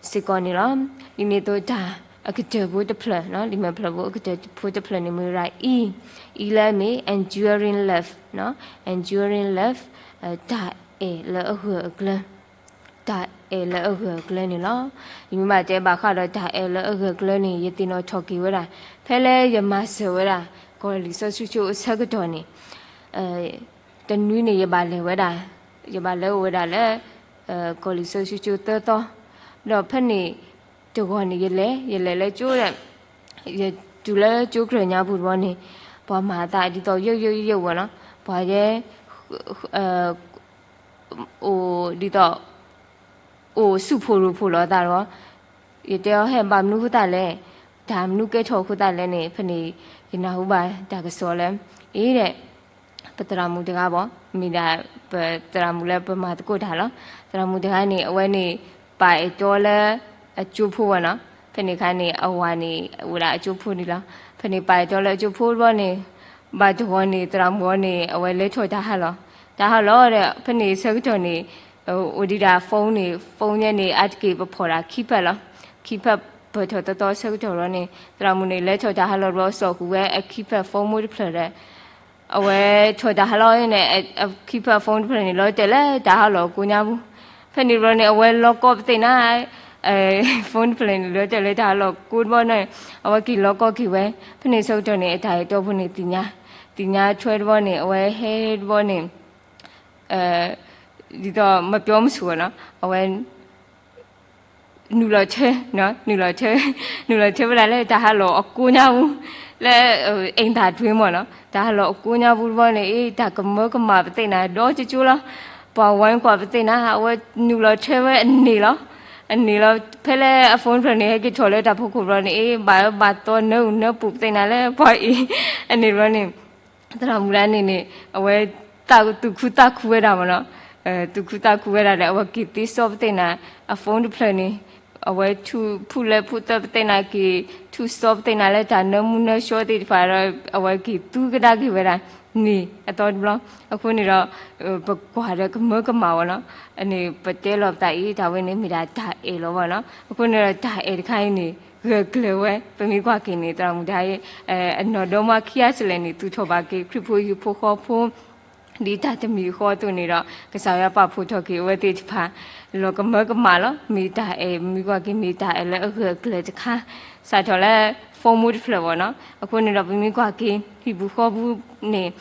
စ့ၢ်ကီးန့ၣ်လီၤ. ဒ်န့ၣ်အသိးတၢ်အကတၢၢ်ဖိတဖျၢၣ်, လံာ်မဲာ်ဖျၢၣ်ဖိအကတၢၢ်ဖိတဖျၢၣ်န့ၣ် မ့ၢ်ဝဲဒၣ် E, E လၢအမ့ၢ် enduring love, enduring love တၢ်အဲၣ်လၢအဂၢၢ်အကျၢၤ, တၢ်အဲၣ်လၢအဂၢၢ်အကျၢၤန့ၣ်လီၤ. ယမ့ၢ်ဘၣ်တဲဘၣ်ဃးဒီးတၢ်အဲၣ်လၢအဂၢၢ်အကျၢၤန့ၣ် ယသ့ၣ်နီၣ်ထီၣ်က့ၤဝဲဒၣ် ဖဲလၢယမၤစၢၤဝဲဒၣ် ကီၢ်လံာ်စီဆှံကၠိအဆၢကတီၢ်န့ၣ် တနွံန့ၣ် ယဘၣ်လဲၤဝဲဒၣ်, ယဘၣ်လဲၤအိၣ်ဝဲဒၣ်လၢ ကီၢ်လံာ်စီဆှံကၠိသၢသီ, ဒီးဖဲန့ၣ်တဂီၤန့ၣ် ယလဲၤ, ယလဲၤလၢကၠိဒီး ယတုၤလၢကၠိကြၢးညါပူၤတဘျီန့ၣ် ပှၤမၤအသးဒ်သိးယုၢ်ယုၢ်ယုၢ်ဝဲလီၤ. ပှၤယဲ အိၣ်ဒ်သိး အိၣ်ဆူၣ်ဖိးရိၣ်ဖိးလီၤအသးလီၤ. ယတဲအီၤ ဟဲဘၣ်မနုၤအဃိသတးလဲၣ်, တၢ်မနုၤကဲထီၣ်အဃိသတးလဲၣ်န့ၣ် ဖဲန့ၣ် ယနၢ်ဟူဘၣ်တၢ်ကစီၣ်လၢ အ့ဒီး ပသရၣ်မုၣ်တဂၤဘၣ်, မ့ၢ်ဒၣ်ပသရၣ်မုၣ်လၢပမၤသကိးတၢ်လီၤ. သရၣ်မုၣ်တဂၤန့ၣ် အဝဲန့ၣ် ပာ်အဲၣ်တီလၢအကၠိဖိဝဲနီၤ. ဖဲန့ၣ်အခါန့ၣ် အဝၤန့ၣ် အိၣ်ဝဲဒၣ်အကၠိဖိန့ၣ်လီၤ. ဖဲန့ၣ်ပာ်အဲၣ်တီလၢအကၠိဖိတဘျီန့ၣ် ဘၣ်တဂီၤန့ၣ် သရၣ်မုၣ်အီၤန့ၣ် အဝဲလဲၤထီၣ်တၢ်ဟးလီၢ်, တၢ်ဟးလီၢ်ဒီး ဖဲန့ၣ်ဆၢကတီၢ်န့ၣ် အိၣ်ဒံးဒၣ် phone န့ၣ် phone ညါန့ၣ် အါတက့ၢ်ပဖီၣ်ဒၣ် keypad လီၤ. keypad ပၢၢ်ထီၣ်သီသီဆၢကတီၢ်လီၤန့ၣ် သရၣ်မုၣ်န့ၣ် လဲၤထီၣ်တၢ်ဟးလီၢ်တဘျီ စိာ်ဃုာ်ဝဲအ keypad phone မူတဖျၢၣ်ဒီး အဝဲထီၣ်တၢ်ဟးလီၢ်န့ၣ် အ keypad phone တဖျၢၣ်န့ၣ် လီၤတဲာ်လၢတၢ်ဟးလီၢ်အကိးညါပူၤ, ဖဲန့ၣ်တဘျီန့ၣ် အဝဲလီၤကီပသ့ၣ်နၤ phone တဖျၢၣ်န့ၣ် လီၤတဲာ်လၢတၢ်ဟးလီၢ်ကိးတဘျီန့ၣ် အဝဲက့ၤလီၤကီက့ၤဝဲ, ဖဲန့ၣ်ဆၢကတီၢ်န့ၣ် အတၢ်အဲၣ်တီဖိန့ၣ်သ့ၣ်ညါ, သ့ၣ်ညါထွဲတဘျီန့ၣ် အဝဲဟဲတဘျီန့ၣ် ဒ်သိးမပျီမဆူၣ်အီၤနီၤ အဝဲ နုာ်လီၤထၢ, နုာ်လီၤထၢ, နုာ်လီၤထၢဝဲဒၣ်လၢတၢ်ဟးလီၢ်အကိးညါပူၤ, လၢ အိမ်သာတွင်း မ့ၢ်နီၤ တၢ်ဟးလီၢ်အကိးညါပူၤတဘျီန့ၣ် အ့ တၢ်ကမၢကမၣ်ပသ့ၣ်နၤဒီကၠိကၠိလီၤ. ပှၤဝဲကွၢ်ပသ့ၣ်နၤ အဝဲနုာ်လီၤထၢဝဲအန့ၣ်လီၤ. အန့ၣ်လီၤ ဖဲလၢအ phone တဖျၢၣ်န့ၣ် ဟဲက့ၤထီၣ်လၢတၢ်ဖီခိၣ်တဘျီန့ၣ် အ့ ဘၣ်အၢဘၣ်သီနၢအုၣ်နၢပူၤပသ့ၣ်နၤလၢပှၤအံၤ အန့ၣ်တဘျီန့ၣ် သရၣ်မုၣ်ဒၣ်န့ၣ်န့ၣ် အဝဲ သူၣ်ခုသးခုဝဲဒၣ်မ့ၢ်နီၤ, သူၣ်ခုသးခုဝဲဒၣ်ဒီး အဝဲက့ၤသ့စီပသ့ၣ်နၤ အ phone တဖျၢၣ်န့ၣ် အဝဲထူၣ်ဖုၣ်လၢဖုၣ်သၢပသ့ၣ်နၤ က့ၤထူၣ်စီပသ့ၣ်နၤလၢတၢ်နၢမူနၢဆှီသ့ၣ်တဖၣ်ဒီး အဝဲက့ၤသူကဒါက့ၤဝဲဒၣ် န့ၣ်အသီတဘျီ, အဃိန့ၣ်ဒီး ပကွၢ်ဒီးကမၢကမၣ်ဝဲနီၤ, အန့ၣ်ပတဲလီၤပသးအံၤ တၢ်ဝဲန့ၣ်မ့ၢ်ဒၣ်တၢ်အဲၣ်လီၤဝဲနီၤ, အဃိန့ၣ်ဒီးတၢ်အဲၣ်တခါအံၤန့ၣ် ဂၢၢ်ကျၢၤဝဲ ပမ့ၢ်ကွၢ်က့ၤန့ၣ် သရၣ်မုၣ်တခါအံၤ အနီၢ်ဒီမါခံဂၤစလဲၣ်န့ၣ် သူၣ်ထီၣ်ဘၣ်က့ၤ ခရံာ်ဖိဟံၣ်ဖိဃီဖိ ဒ်တၢ်တမံၤဃီအသိးန့ၣ်ဒီး ကစၢ်ယွၤပာ်ဖှိၣ်ထီၣ်က့ၤအဝဲသ့ၣ်တဖၣ် လီၤကမၢကမၣ်လီၤ. မ့ၢ်တၢ်အဲၣ် မ့ၢ်ကွၢ်က့ၤမ့ၢ်တၢ်အဲၣ်လၢအဂၢၢ်အကျၢၤတခါ စးထီၣ်လၢ phone မူတဖျၢၣ်ဝဲနီၤ, အဃိန့ၣ်ဒီးပမ့ၢ်ကွၢ်က့ၤ ဟံၣ်ပူၤဃီပူၤန့ၣ်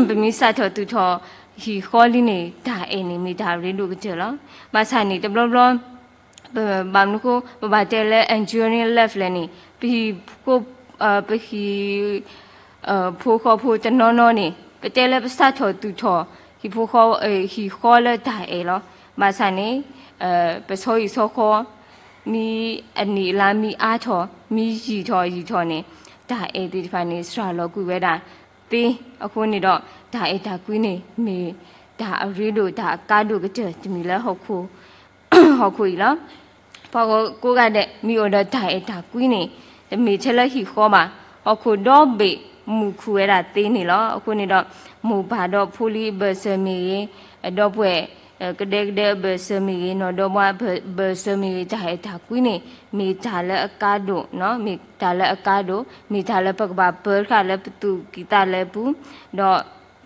ပမ့ၢ်စးထီၣ်သူၣ်ထီၣ် ဟံၣ်ဃီလံန့ၣ် တၢ်အဲၣ်န့ၣ်မ့ၢ်တၢ်ရ့ဒိၣ်ကတၢၢ်လီၤ. ဘၣ်ဆၣ်န့ၣ် တဘျီဘျီ ဘၣ်မနုၤဃိ ပဘၣ်တဲလၢ enduring love လဲၣ်န့ၣ် ပဟံၣ် ပဟံၣ် ဖိဃီဖိတနီၤနီၤန့ၣ် ပတဲလၢပစးထီၣ်သူၣ်ထီၣ် ဟံၣ်ဖိဃီ ဟံၣ်ဃီလၢတၢ်အဲၣ်လီၤ. ဘၣ်ဆၣ်န့ၣ် ပဆီဟံၣ်ဆီဃီ မ့ၢ်အနံၣ်အလါမ့ၢ်အါထီၣ် မ့ၢ်ယံာ်ထီၣ်ယံာ်ထီၣ်န့ၣ် တၢ်အဲၣ်သ့ၣ်တဖၣ်န့ၣ် စှၤလီၤကွံာ်ဝဲဒၣ်သ့. အဃိန့ၣ်ဒီး တၢ်အဲၣ်တၢ်ကွံန့ၣ် မ့ၢ်တၢ်အရ့ဒိၣ်တၢ်အကါဒိၣ်ကတၢၢ်တမံၤလၢဟီၣ်ခိၣ် ဟီၣ်ခိၣ်အံၤလီၤ. ပှၤကိးဂၤဒဲး မ့ၢ်အိၣ်ဒီးတၢ်အဲၣ်တၢ်ကွံန့ၣ် တမ့ၢ်ထဲလၢဟံၣ်ဃီဘၣ်. ဟီၣ်ခိၣ်ဒီဘ့ၣ်မူၣ်ခူၣ်ဝဲဒၣ်သ့န့ၣ်လီၤ. အဃိန့ၣ်ဒီး မိၢ်ပၢ်ဒီးဖိလံၤအဘၢၣ်စၢၤမ့ၢ်ဂ့ၤ, ဒီပုၢ်ဝဲၢ် ကဒဲကဒဲအဘၢၣ်စၢၤမ့ၢ်ဂ့ၤ, နီၢ်ဒီမါအဘၢၣ်စၢၤမ့ၢ်ဂ့ၤ, တၢ်အဲၣ်တၢ်ကွံန့ၣ် မ့ၢ်တၢ်လၢအကါဒိၣ်, မ့ၢ်တၢ်လၢအကါဒိၣ်, မ့ၢ်တၢ်လၢပကဘၣ်ပၢတဃၣ်လၢပသူၣ်ကံၢ်သးလဲပူၤ, ဒီ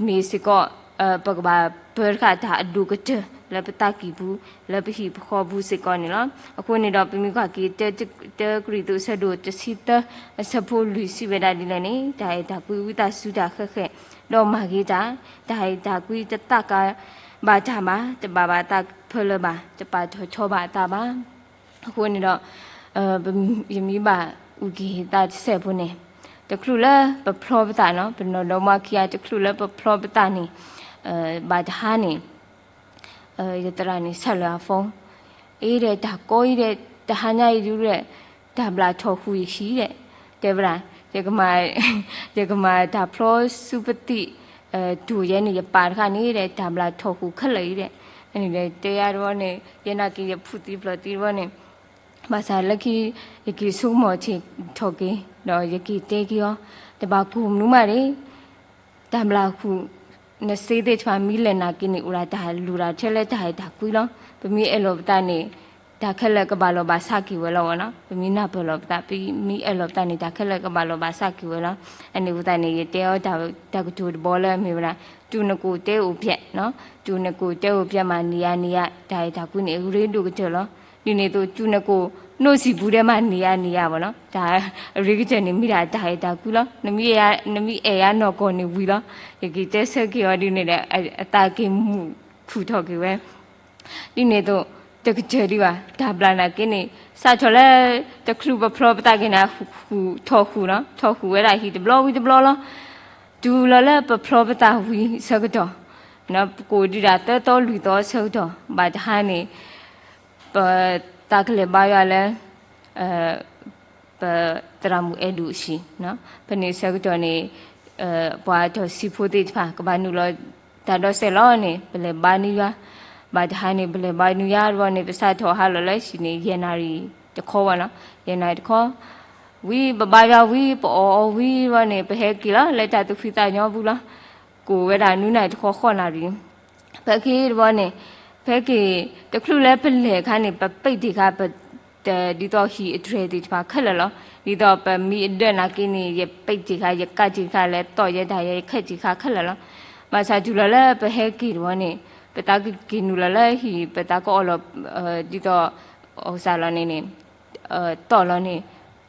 းမ့ၢ်စ့ၢ်ကီး ပကဘၣ်ပၢတဃၣ်တၢ်အဒိၣ်ကတၢၢ်လၢပသးကံၢ်ပူၤ လၢပဟံၣ်ပဃီပူၤစ့ၢ်ကီးန့ၣ်လီၤ. အဃိန့ၣ်ဒီး ပမ့ၢ်ကွၢ်က့ၤ တၢကရံၣ်သူး အဆၢဒိၣ်တဆံသၢ အဆၢဖိလွံၢ်စံးဝဲဒၣ်ဒ်လဲၣ်န့ၣ် တၢ်အဲၣ်တၢ်ကွံဝံသးစူၤတၢ်ဃဲးဃဲး ဒီးမၤဂ့ၤတၢ်, တၢ်အဲၣ်တၢ်ကွံတသးကါဘၣ်တၢ်ဘၣ်, တဘၣ်ဘၣ်သးဖၢလၢၤဘၣ်, တပာ်ထီၣ်ထီဘၣ်အသးဘၣ်. အဃိန့ၣ်ဒီး ယမ့ၢ်ဘၣ်အုၣ်က့ၤသးတစဲးဖိန့ၣ် တချုးလၢပဖျီပသးနီၤ, ပနီၢ်ဒီမါခံဂၤ တချုးလၢပဖျီပသးန့ၣ် ဘၣ်တဟါန့ၣ် ယသရၣ်န့ၣ် ဆဲးလၢအ phone, အ့ဒီး တၢ်ကီအံၤဒီး တဟါညါအံၤဒုဒီး တၢ်ဘျၣ်ထီၣ်ဃုာ်ယခံဒီး တဲဝဲဒၣ် ယကမၤတၢ်ဖျီဆူပသံၣ် တိၢ်ယဲန့ၣ် ယပာ်တဃၣ်န့ၣ်ဒီး တၢ်ဘျၣ်ထီၣ်ဃုာ်ခဲလၢာ်အံၤဒီး အန့ၣ်ဒီး တဲယၤတဘျီန့ၣ် ယနာ်က့ၤယဖုၣ်သံဖျိးသံတဘျီန့ၣ် ဘၣ်ဆၣ်လၢခံ ယက့ၤဆိကမိၣ်ထံထီၣ်က့ၤ ဒီးယက့ၤတဲက့ၤအီၤ တဘၣ်ကိၢ်မနုၤမးန့ၣ် တၢ်ဘျၣ်ဃုာ် နစ့သ့ၣ်တဖၣ်မ့ၢ်လဲၤနာ်က့ၤန့ၣ် အိၣ်ဒၣ်တၢ်လူၤတၢ်ထဲလၢတၢ်အဲၣ်တၢ်ကွံလီၤ. ပမ့ၢ်အဲၣ်လီၤပသးန့ၣ် တၢ်ခဲလၢာ်ကဘၣ်လီၤဘၣ်ဆၣ်က့ၤဝဲလီၤဝဲနီၤ. ပမ့ၢ်နၢ်ပၢၢ်လီၤပသး ပမ့ၢ်အဲၣ်လီၤပသးန့ၣ် တၢ်ခဲလၢာ်ကဘၣ်လီၤဘၣ်ဆၣ်က့ၤဝဲလီၤ. အန့ၣ်အဃိသတးန့ၣ် ယတဲအီၤတၢ်ကတိၤတဘီလၢအမ့ၢ်ဝဲဒၣ် တူၢ်နကိၢ်တဲအိၣ်ပျဲး, တူၢ်နကိၢ်တဲအိၣ်ပျဲးမး နံၤယါနံၤယါ တၢ်အဲၣ်တၢ်ကွံန့ၣ် အရ့ဒိၣ်ကတၢၢ်လီၤ. ဒ်န့ၣ်အသိး တူၢ်နကိၢ်နိၣ်စံာ်ပူၤဒဲးမး နံၤယါနံၤယါဘၣ်နီၤ. တၢ်အရ့ကတၢၢ်န့ၣ် မ့ၢ်ဒၣ်တၢ်အဲၣ်တၢ်ကွံလီၤ. နမ့ၢ်အဲၣ်ယၤနီၢ်ကီၢ်န့ၣ်ဝံၤလီၤ. ယက့ၤတဲဆၢက့ၤအီၤဒ်န့ၣ်ဒီး အသးက့ၤမူာ်ခူၣ်ထီၣ်က့ၤဝဲ ဒ်န့ၣ်အသိး တကတၢၢ်ဒံးဘၣ် တၢ်ဘျၣ်နာ်က့န့ၣ် စးထီၣ်လၢ တချုးပဖျီပသးက့ၤန့ၣ် ထီၣ်ဃုာ်နီၤ, ထီၣ်ဃုာ်ဝဲဒၣ်ဟံၣ်တဘျီဝံၤတဘျီလီၤ. တုၤလီၤလၢပဖျီပသးဝံၤဆၢကတီၢ် ပကိၢ်ဒံးဒၣ်သၢသီလွံၢ်သီဆၢကတီၢ် ဘၣ်တဟါန့ၣ် ပသးကလဲၤဘါယွၤလၢ ပသရၣ်မုၣ်အဲၣ်ဒိၣ်ဆံး, ဖဲန့ၣ်ဆၢကတီၢ်န့ၣ် ပှၤတီၢ်ဆံးဖိသ့ၣ်တဖၣ် ကဘၣ်နုာ်လီၤတၢ်ဒီးစဲးလီၤန့ၣ် ပလဲၤဘါနုာ်ယွၤ, ဘၣ်တဟါန့ၣ် ပလဲၤဘါနုာ်ယွၤတဘျီန့ၣ် ပစးထီၣ်ဟးလီၤလၢဟံၣ်န့ၣ် ယဲၢ်နၣ်ရံၣ်တခီဝဲနီၤ, ယဲၢ်နၣ်ရံၣ်တခီ ဝံၤပဘါယွၤဝံၤ ပအီၣ်အီၤဝံၤတဘျီန့ၣ် ပဟဲက့ၤလီၤ လၢတၢ်သူၣ်ဖှံသးညီပူၤလီၤ. ကိၣ်ဝဲဒၣ်နွံနၣ်ရံၣ်တခီဃိးနၣ်ရံၣ် ဖဲက့ၤတဘျီန့ၣ် ဖဲက့ၤ တချုးလၢပလဲၤအခါန့ၣ် ပပ့ၢ်တ့ၢ်ခါ ပ ဒ်သိးဟံၣ်အတြဲၤသ့ၣ်တဖၣ်ခဲလၢာ်လီၤ. ဒ်သိးပမံအဒၢးနာ်က့န့ၣ် ယပ့ၢ်တ့ၢ်ခါ ယကးတ့ၢ်ခါ လဲၤတီၢ်ယဲဒၣ်ယဲ ယခဲတ့ၢ်ခါခဲလၢာ်လီၤ. ဘၣ်ဆၣ်တုၤလီၤလၢပဟဲက့ၤတဘျီန့ၣ် ပသးကက့ၤနုာ်လီၤလၢဟံၣ် ပသးကအီၣ်လီၤ ဒ်သိး အီၣ်စၢ်လီၤန့ၣ်န့ၣ် တီၢ်လီၤန့ၣ်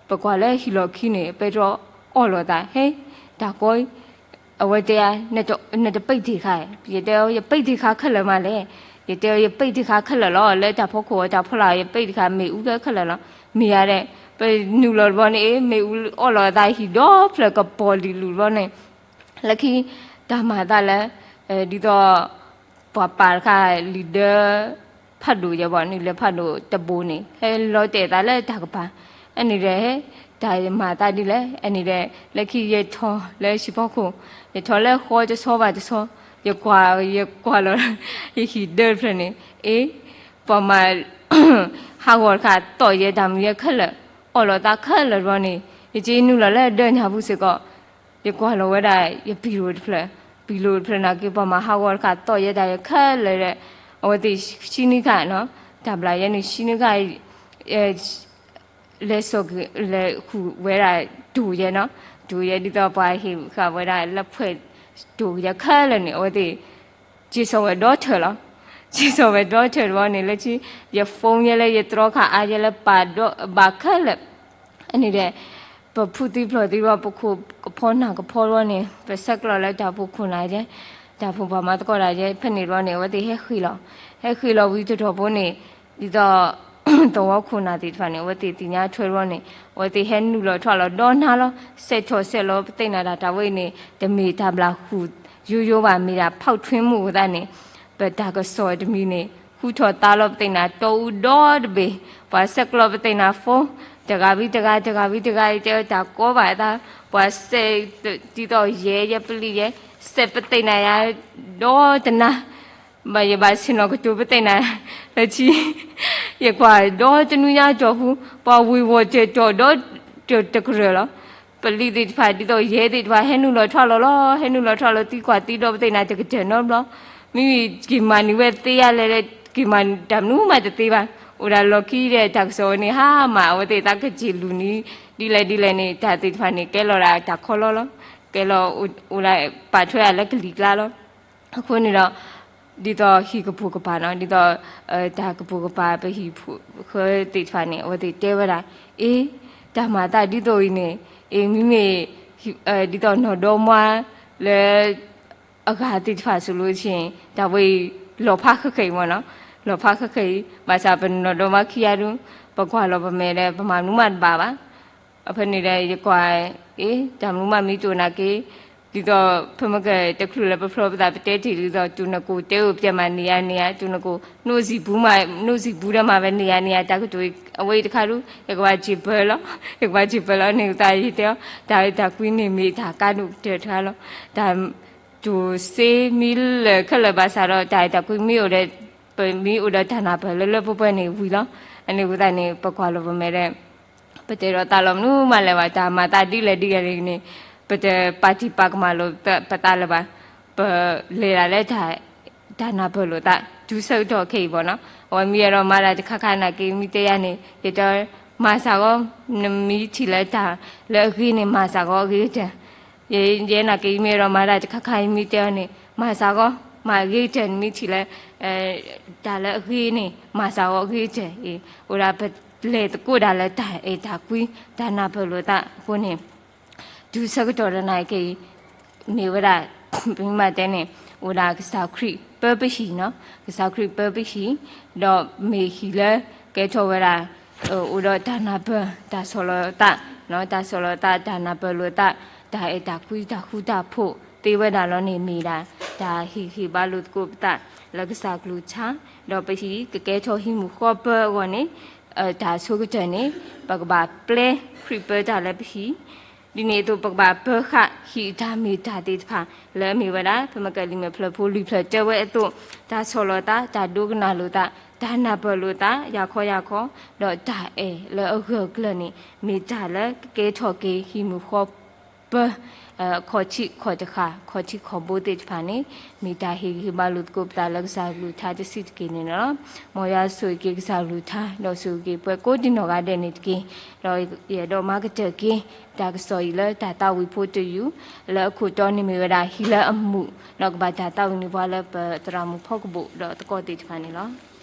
ပကွၢ်လၢဟံၣ်လီၢ်ခံန့ၣ် ပဲတြီအီၣ်လီၤသး ဟဲ တၢ်ကီ အဝဲတဲ နတပ့ၢ်တ့ၢ်ခါ, ယတဲအီၤ ယပ့ၢ်တ့ၢ်ခါခဲလၢာ်မးလဲၣ်, ယတဲအီၤ ယပ့ၢ်တ့ၢ်ခါခဲလၢာ်လီၤ, လၢတၢ်ဖီခိၣ်အတၢ်ဖီလာ် ယပ့ၢ်တ့ၢ်ခါ မ့ၣ်အူလၢခဲလၢာ်လီၤ, မ့ၢ်ယၤဒီး ပနုာ်လီၤတဘျီန့ၣ် မ့ၣ်အူအီၣ်လီၤသးဟံၣ်ဒီဖျၢၣ်ကပီၤလံၤလူၤတဘျီန့ၣ် လၢခံ တၢ်မၤသးလၢ ဒ်သိး ပှၤပာ်တခါလံာ်ဒၢ ဖးဒိၣ်ယဲဘၣ်န့ၣ် လၢဖးဒိၣ်တဘိန့ၣ် ဟဲလီၤတဲာ်သးလၢတၢ်ကပၤ, အန့ၣ်ဒီး ဟဲ တၢ်မၤသးဒ်လဲၣ် အန့ၣ်ဒီး လၢခံယထီၣ်လၢဟံၣ်ဖီခိၣ်, ယထီၣ်လၢဃီတဆီဘၣ်တဆီ, ယကွၢ် ယကွၢ်လီၤ ယဟံၣ်ဒၢတဖျၢၣ်န့ၣ် အ့ ပှၤမၤ ဟးဂီၤတခါ တီၢ်ယဲတၢ်မနုၤယဲခဲလၢာ်, အီၣ်လီၤသးခဲလၢာ်တဘျီန့ၣ် ယက့နုာ်လီၤလၢဒၢညါပူၤစ့ၢ်ကီး ယကွၢ်လီၤဝဲဒၣ် ယပံၤလိာ်တဖျၢၣ်, ပံၤလိာ်တဖျၢၣ်နာ်က့ ပှၤမၤဟးဂီၤတခါ တီၢ်ယဲဒၣ်ယဲခဲလၢာ်ဒီး အဝဲသ့ၣ်ဆံနွံခါနီၤ, တၢ်ဘျၣ်ယဲန့ၣ် ဆံနွံခါ လဲၤစိာ်က့ၤ လဲၤဃုာ်ဝဲဒၣ်တိၤယဲနီၤ, တိၤယဲဒ်သိးပှၤဟ့ၣ်ဃာ်ဝဲဒၣ်လၢဖှဲးတိၤယဲခဲလၢာ်န့ၣ် အဝဲသ့ၣ် က့ၤစိာ်ဝဲဒီထၢၣ်လီၤ. က့ၤစိာ်ဝဲဒီထၢၣ်တဘျီန့ၣ် လၢခံ ယ phone ယဲလၢယတြီခါအါယဲလၢပာ်ဒီး ဘၣ်ခဲလၢာ် အန့ၣ်ဒီး ပဖုသံဖျိးသံတဘျီ ပခိၣ်ကဖီနၢ်ကဖီတဘျီန့ၣ် ပဆဲးကျိးလၢတၢ်ဖိခိၣ်နၢ်ယဲ, တၢ်ဖိပှၤမၤသကိးတၢ်ယဲ ဖဲန့ၣ်တဘျီန့ၣ် အဝဲသ့ၣ်ဟဲဃ့ၢ်လီၤ, ဟဲဃ့ၢ်လီၤဝံၤတတီၢ်ဖိန့ၣ် ဒ်သိး သဝီခိၣ်နၢ်သ့ၣ်တဖၣ်န့ၣ် အဝဲသ့ၣ်သ့ၣ်ညါထွဲတဘျီန့ၣ် အဝဲသ့ၣ်ဟဲနုာ်လီၤထွဲလီၤဒီနၤလီၤ, ဆဲးထီၣ်ဆဲးလီၤပသ့ၣ်နၤတၢ်တၢ်ဝဲအံၤန့ၣ် တမ့ၢ်တၢ်ဘျၣ်ဃုာ်ယိယိဘၣ် မ့ၢ်ဒၣ် ဖီၣ်ထွဲမူ အဃိသတးန့ၣ် ပတၢ်ကစီၣ်တမံၤန့ၣ် ဃုထီၣ်သါလီၤပသ့ၣ်နၤတီအူဒီတဘ့ၣ်, ပှၤဆဲးကျိးပသ့ၣ်နၤ phone တဂၤဝံၤတဂၤ တဂၤဝံၤတဂၤ ယတဲအီၤတၢ်ကီဘၣ်အသး, ပှၤဆဲး ဒ်သိးယဲ ယပလံၤယဲ ဆဲးပသ့ၣ်နၤယၤ ဒီတနၤ ဘၣ်ယဘၣ်ဆ့ၣ်နီၤကတိၤပသ့ၣ်နၤ လၢခံ ယကွၢ်ဒီတနွံညါတီၢ်ပူၤ ပှၤဝ့ၤဝီၤတၢၢ်တီၢ်ဒီတကရၢၢ်လီၤ. ပလံၤသ့ၣ်တဖၣ် ဒ်သိးယဲသ့ၣ်တဖၣ် ဟဲနုာ်လီၤထွဲလီၤလီၤ, ဟဲနုာ်လီၤထွဲလီၤသံကွၢ်သံဒီးပသ့ၣ်နၤတကတၢၢ်နီတဘျီ, မ့မ့ၢ်က့ၤမၤန့ၢ်ဝဲသ့ယၤလဲၣ်လဲၣ် က့ၤမၤတၢ်မနုၤမးတသ့ဘၣ်, အိၣ်ဒၣ်လီၢ်ခံဒီးတၢ်ကစီၣ်ဝဲန့ၣ် ဟါမၢ် အဝဲသ့ၣ်သးကစ့ၢ်လူၤန့ၣ် ဒ်လဲၣ်ဒ်လဲၣ်န့ၣ် တၢ်သ့ၣ်တဖၣ်န့ၣ် ကဲလီၤဒၣ်တၢ်ခီလီလီၤ, ကဲလီၤ အိၣ်ဒၣ်ပာ်ထွဲဒၣ်လၢကလံၤကျါလီၤ. အဃိန့ၣ်ဒီး ဒ်သိးဟံၣ်ကပိာ်ကပၤနီၤ ဒ်သိး တၢ်ကပိာ်ကပၤ ပဟံၣ်ဖိဃီသ့ၣ်တဖၣ်န့ၣ် အဝဲသ့ၣ်တဲဝဲဒၣ် အ့ တၢ်မၤသးဒ်သိးအံၤန့ၣ် အ့ မ့မ့ၢ် ဒ်သိးနီၢ်ဒီမါလၢ အဂၤသ့ၣ်တဖၣ်ဆိးလိဆ့ တၢ်ဝဲအံၤ လီၤဖးဃဲးဃဲးအံၤမ့ၢ်နီၤ, လီၤဖးဃဲးဃဲးအံၤ ဘၣ်ဆၣ်ပနီၢ်ဒီမါခံဂၤဒု ပကွၢ်လီၤပမဲာ်ဒီး ပမၤမနုၤမးတဘၣ်ဘၣ်. အဖဲန့ၣ်ဒီး ယကွၢ် အ့ တၢ်မနုၤမးမ့ၢ်တအိၣ်နာ်က့ ဒ်သိး ဖဲမ့ၢ်ကတချုးလၢပဖျီပသး ပတဲတ့ၢ်ဒ်သိး တုၤနကိးတဲအိၣ် ပတဲမးန့ၢ်ယၤန့ၢ်ယၤ တုၤနကိး နိၣ်စံၣ်ပူမး နိၣ်စံၣ်ပူဒီးမး ပန့ၢ်ယၤန့ၢ်ယၤ တၢ်ကတိၤ အဝဲအံၤတခါဒု ယကဘၣ်စံးပၢလီၤ, ယကဘၣ်စံးပၢလီၤန့ၣ် သးယတဲအီၤ တၢ်အဲၣ်တၢ်ကွံန့ၣ် မ့ၢ်တၢ်ကါဒိၣ်ကတၢၢ်တခါလီၤ. တၢ်တိၤစ့မ့ၢ်လၢာ်ခဲလၢာ်ဘၣ်ဆၣ်ဒီး တၢ်အဲၣ်တၢ်ကွံမ့ၢ်အိၣ်ဒီး ပမ့ၢ်အိၣ်ဒီးတၢ်နၢ်ပၢၢ်လၢလၢပှဲၤပှဲၤန့ၣ်ဝံၤလီၤ. အန့ၣ်အဃိသတးန့ၣ် ပကွၢ်လီၤပမဲာ်ဒီး ပတဲဒီးသးလီၤမနုၤမးလၢၤဘၣ်, တၢ်မၤသးဒ်လဲၣ်ဒ်လဲၣ်န့ၣ် ပတပာ်တံၢ်ပာ်ကမၣ်လိာ်ပသးလၢၤဘၣ်, ပလဲၤဒၣ်လၢ တၢ်နၢ်ပၢၢ်လိာ်သး တုၤဆၢကတီၢ်ခဲအံၤဘၣ်နီၤ, အဝဲမ့ၢ်အဲၣ်ဒိးမၤတၢ်တခါခါနာ်က့ မ့ၢ်တဲယၤန့ၣ် ယတဲ မၤစၢ်ဂီၢ်, နမ့ၢ်ထံၣ်လၢတၢ်လၢအဂ့ၤန့ၣ် မၤစၢ်ဂီၢ်အဂ့ၤကတၢၢ်, ယ ယဲနာ်က့ ယမ့ၢ်အဲၣ်ဒိးမၤတၢ်တခါခါ ယမ့ၢ်တဲအီၤန့ၣ် မၤစၢ်ဂီၢ်, မၤအဂ့ၤကတၢၢ်, နမ့ၢ်ထံၣ်လၢ တၢ်လၢအဂ့ၤန့ၣ် မၤစၢ်ဂီၢ်အဂ့ၤကတၢၢ်အံၤ, အိၣ်ဒၣ်ပလဲၤသကိးဒၣ်လၢတၢ်အဲၣ်တၢ်ကွံ တၢ်နၢ်ပၢၢ်လိာ်သးအဃိန့ၣ် တုၤဆၢကတီၢ်တနံၤအံၤခဲအံၤ မ့ၢ်ဝဲဒၣ် ပမ့ၢ်တဲန့ၣ် အိၣ်ဒၣ်ကစၢ်ခရံာ်ပၢပဟံၣ်နီၤ, ကစၢ်ခရံာ်ပၢပဟံၣ်, ဒီးမ့ၢ်ဟံၣ်လၢကဲထီၣ်ဝဲဒၣ် အိၣ်ဒီးတၢ်နၢ်ပၢၢ် တၢ်ဆီၣ်လီၤသး, တၢ်ဆီၣ်လီၤသး တၢ်နၢ်ပၢၢ်လိာ်သး, တၢ်အဲၣ်တၢ်ကွံ တၢ်ဃူတၢ်ဖိးသ့ဝဲဒၣ်လီၤန့ၣ် မ့ၢ်ဒၣ် တၢ်ဟ့ၣ်ဂံၢ်ဟ့ၣ်ဘါလိာ်သကိးပသး လၢကစၢ်ကလုၢ်ကထါ, ဒီးပဟံၣ်ကကဲထီၣ်ဟံၣ်မုၢ်ဃီပၢအဂီၢ်န့ၣ် တၢ်ဆိကတၢၢ်န့ၣ် ပကဘၣ်ပျဲခရံာ်ပၢတၢ်လၢပဟံၣ်, ဒ်န့ၣ်အသိး ပကဘၣ်ပၢဃာ်ဟံၣ်အတၢ်မ့ၢ်တၢ်သ့ၣ်တဖၣ် လၢအမ့ၢ်ဝဲဒၣ် ပမ့ၢ်ကလံးမဲာ်ဖျၢၣ်ဖိလွံၢ်ဖျၢၣ်တဲဝဲအသိး, တၢ်ဆီၣ်လီၤသး, တၢ်ဒိကနၣ်လိာ်သး, တၢ်နၢ်ပၢၢ်လိာ်သး ယၤခီယၤခီ, ဒီးတၢ်အဲၣ်လၢအဂၢၢ်အကျၢၤန့ၣ် မ့ၢ်တၢ်လၢကကဲထီၣ်က့ၤဟံၣ်မုၢ်ဃီပၢ ခီၣ်ထံးခီၣ်တဃာ် ခီၣ်ထံးခီၣ်ဘိသ့ၣ်တဖၣ်န့ၣ် မ့ၢ်တၢ်ဟ့ၣ်ဂံၢ်ဟ့ၣ်ဘါလိာ်သကိးပသးလၢကစၢ်ကလုၢ်ကထါတဆံးတက့ၢ်န့ၣ်လီၤ. မ်ယွၤဆိၣ်ဂ့ၤက့ၤကစၢ်ကလုၢ်ကထါ ဒီးဆိၣ်ဂ့ၤက့ၤပှၤကိးဒံနီၢ်ဂၤဒဲးန့ၣ်တက့ၢ်. ဒီးယအဲၣ်ဒိးမၤကတၢၢ်က့ၤ တၢ်ကစီၣ်အံၤလၢတၢ်သးဝံၣ်ဖိတယုၢ် လၢအခိၣ်တီန့ၣ်မ့ၢ်ဝဲဒၣ် ဟံၣ်လၢအမုာ် ဒီးကဘၣ်တၢ်သးဝံၣ်န့ၢ်ပှၤလၢပသရၣ်မုၣ်ဖီကဘိၣ်ဒီးသကိးသ့ၣ်တဖၣ်န့ၣ်လီၤ.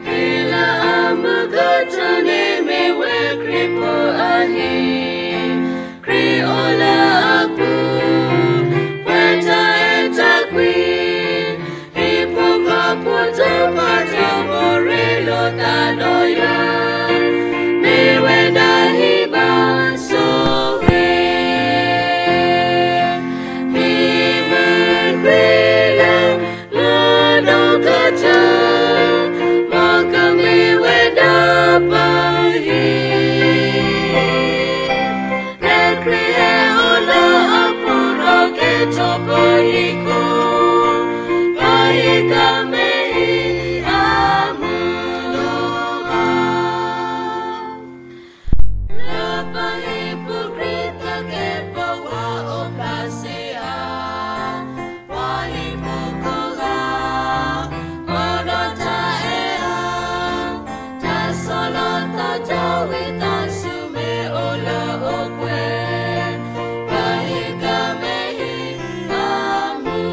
Hila amukutu ni miwe kripo ahi, kri ola apu, pweta eta kwi, ipo kapo to pata morelo tanoya, miwe dahi basohe, miwe krila, Ladokata, makami weda pahi. Ekri e ola apuro ke topahiku, pahi kamehi amuluma. La pa hipócrita que pa wa o plasia, wa hipócrita, wa no ta ea, ta solo ta tawi ta sume o la o kwe, wa hika me hi amu.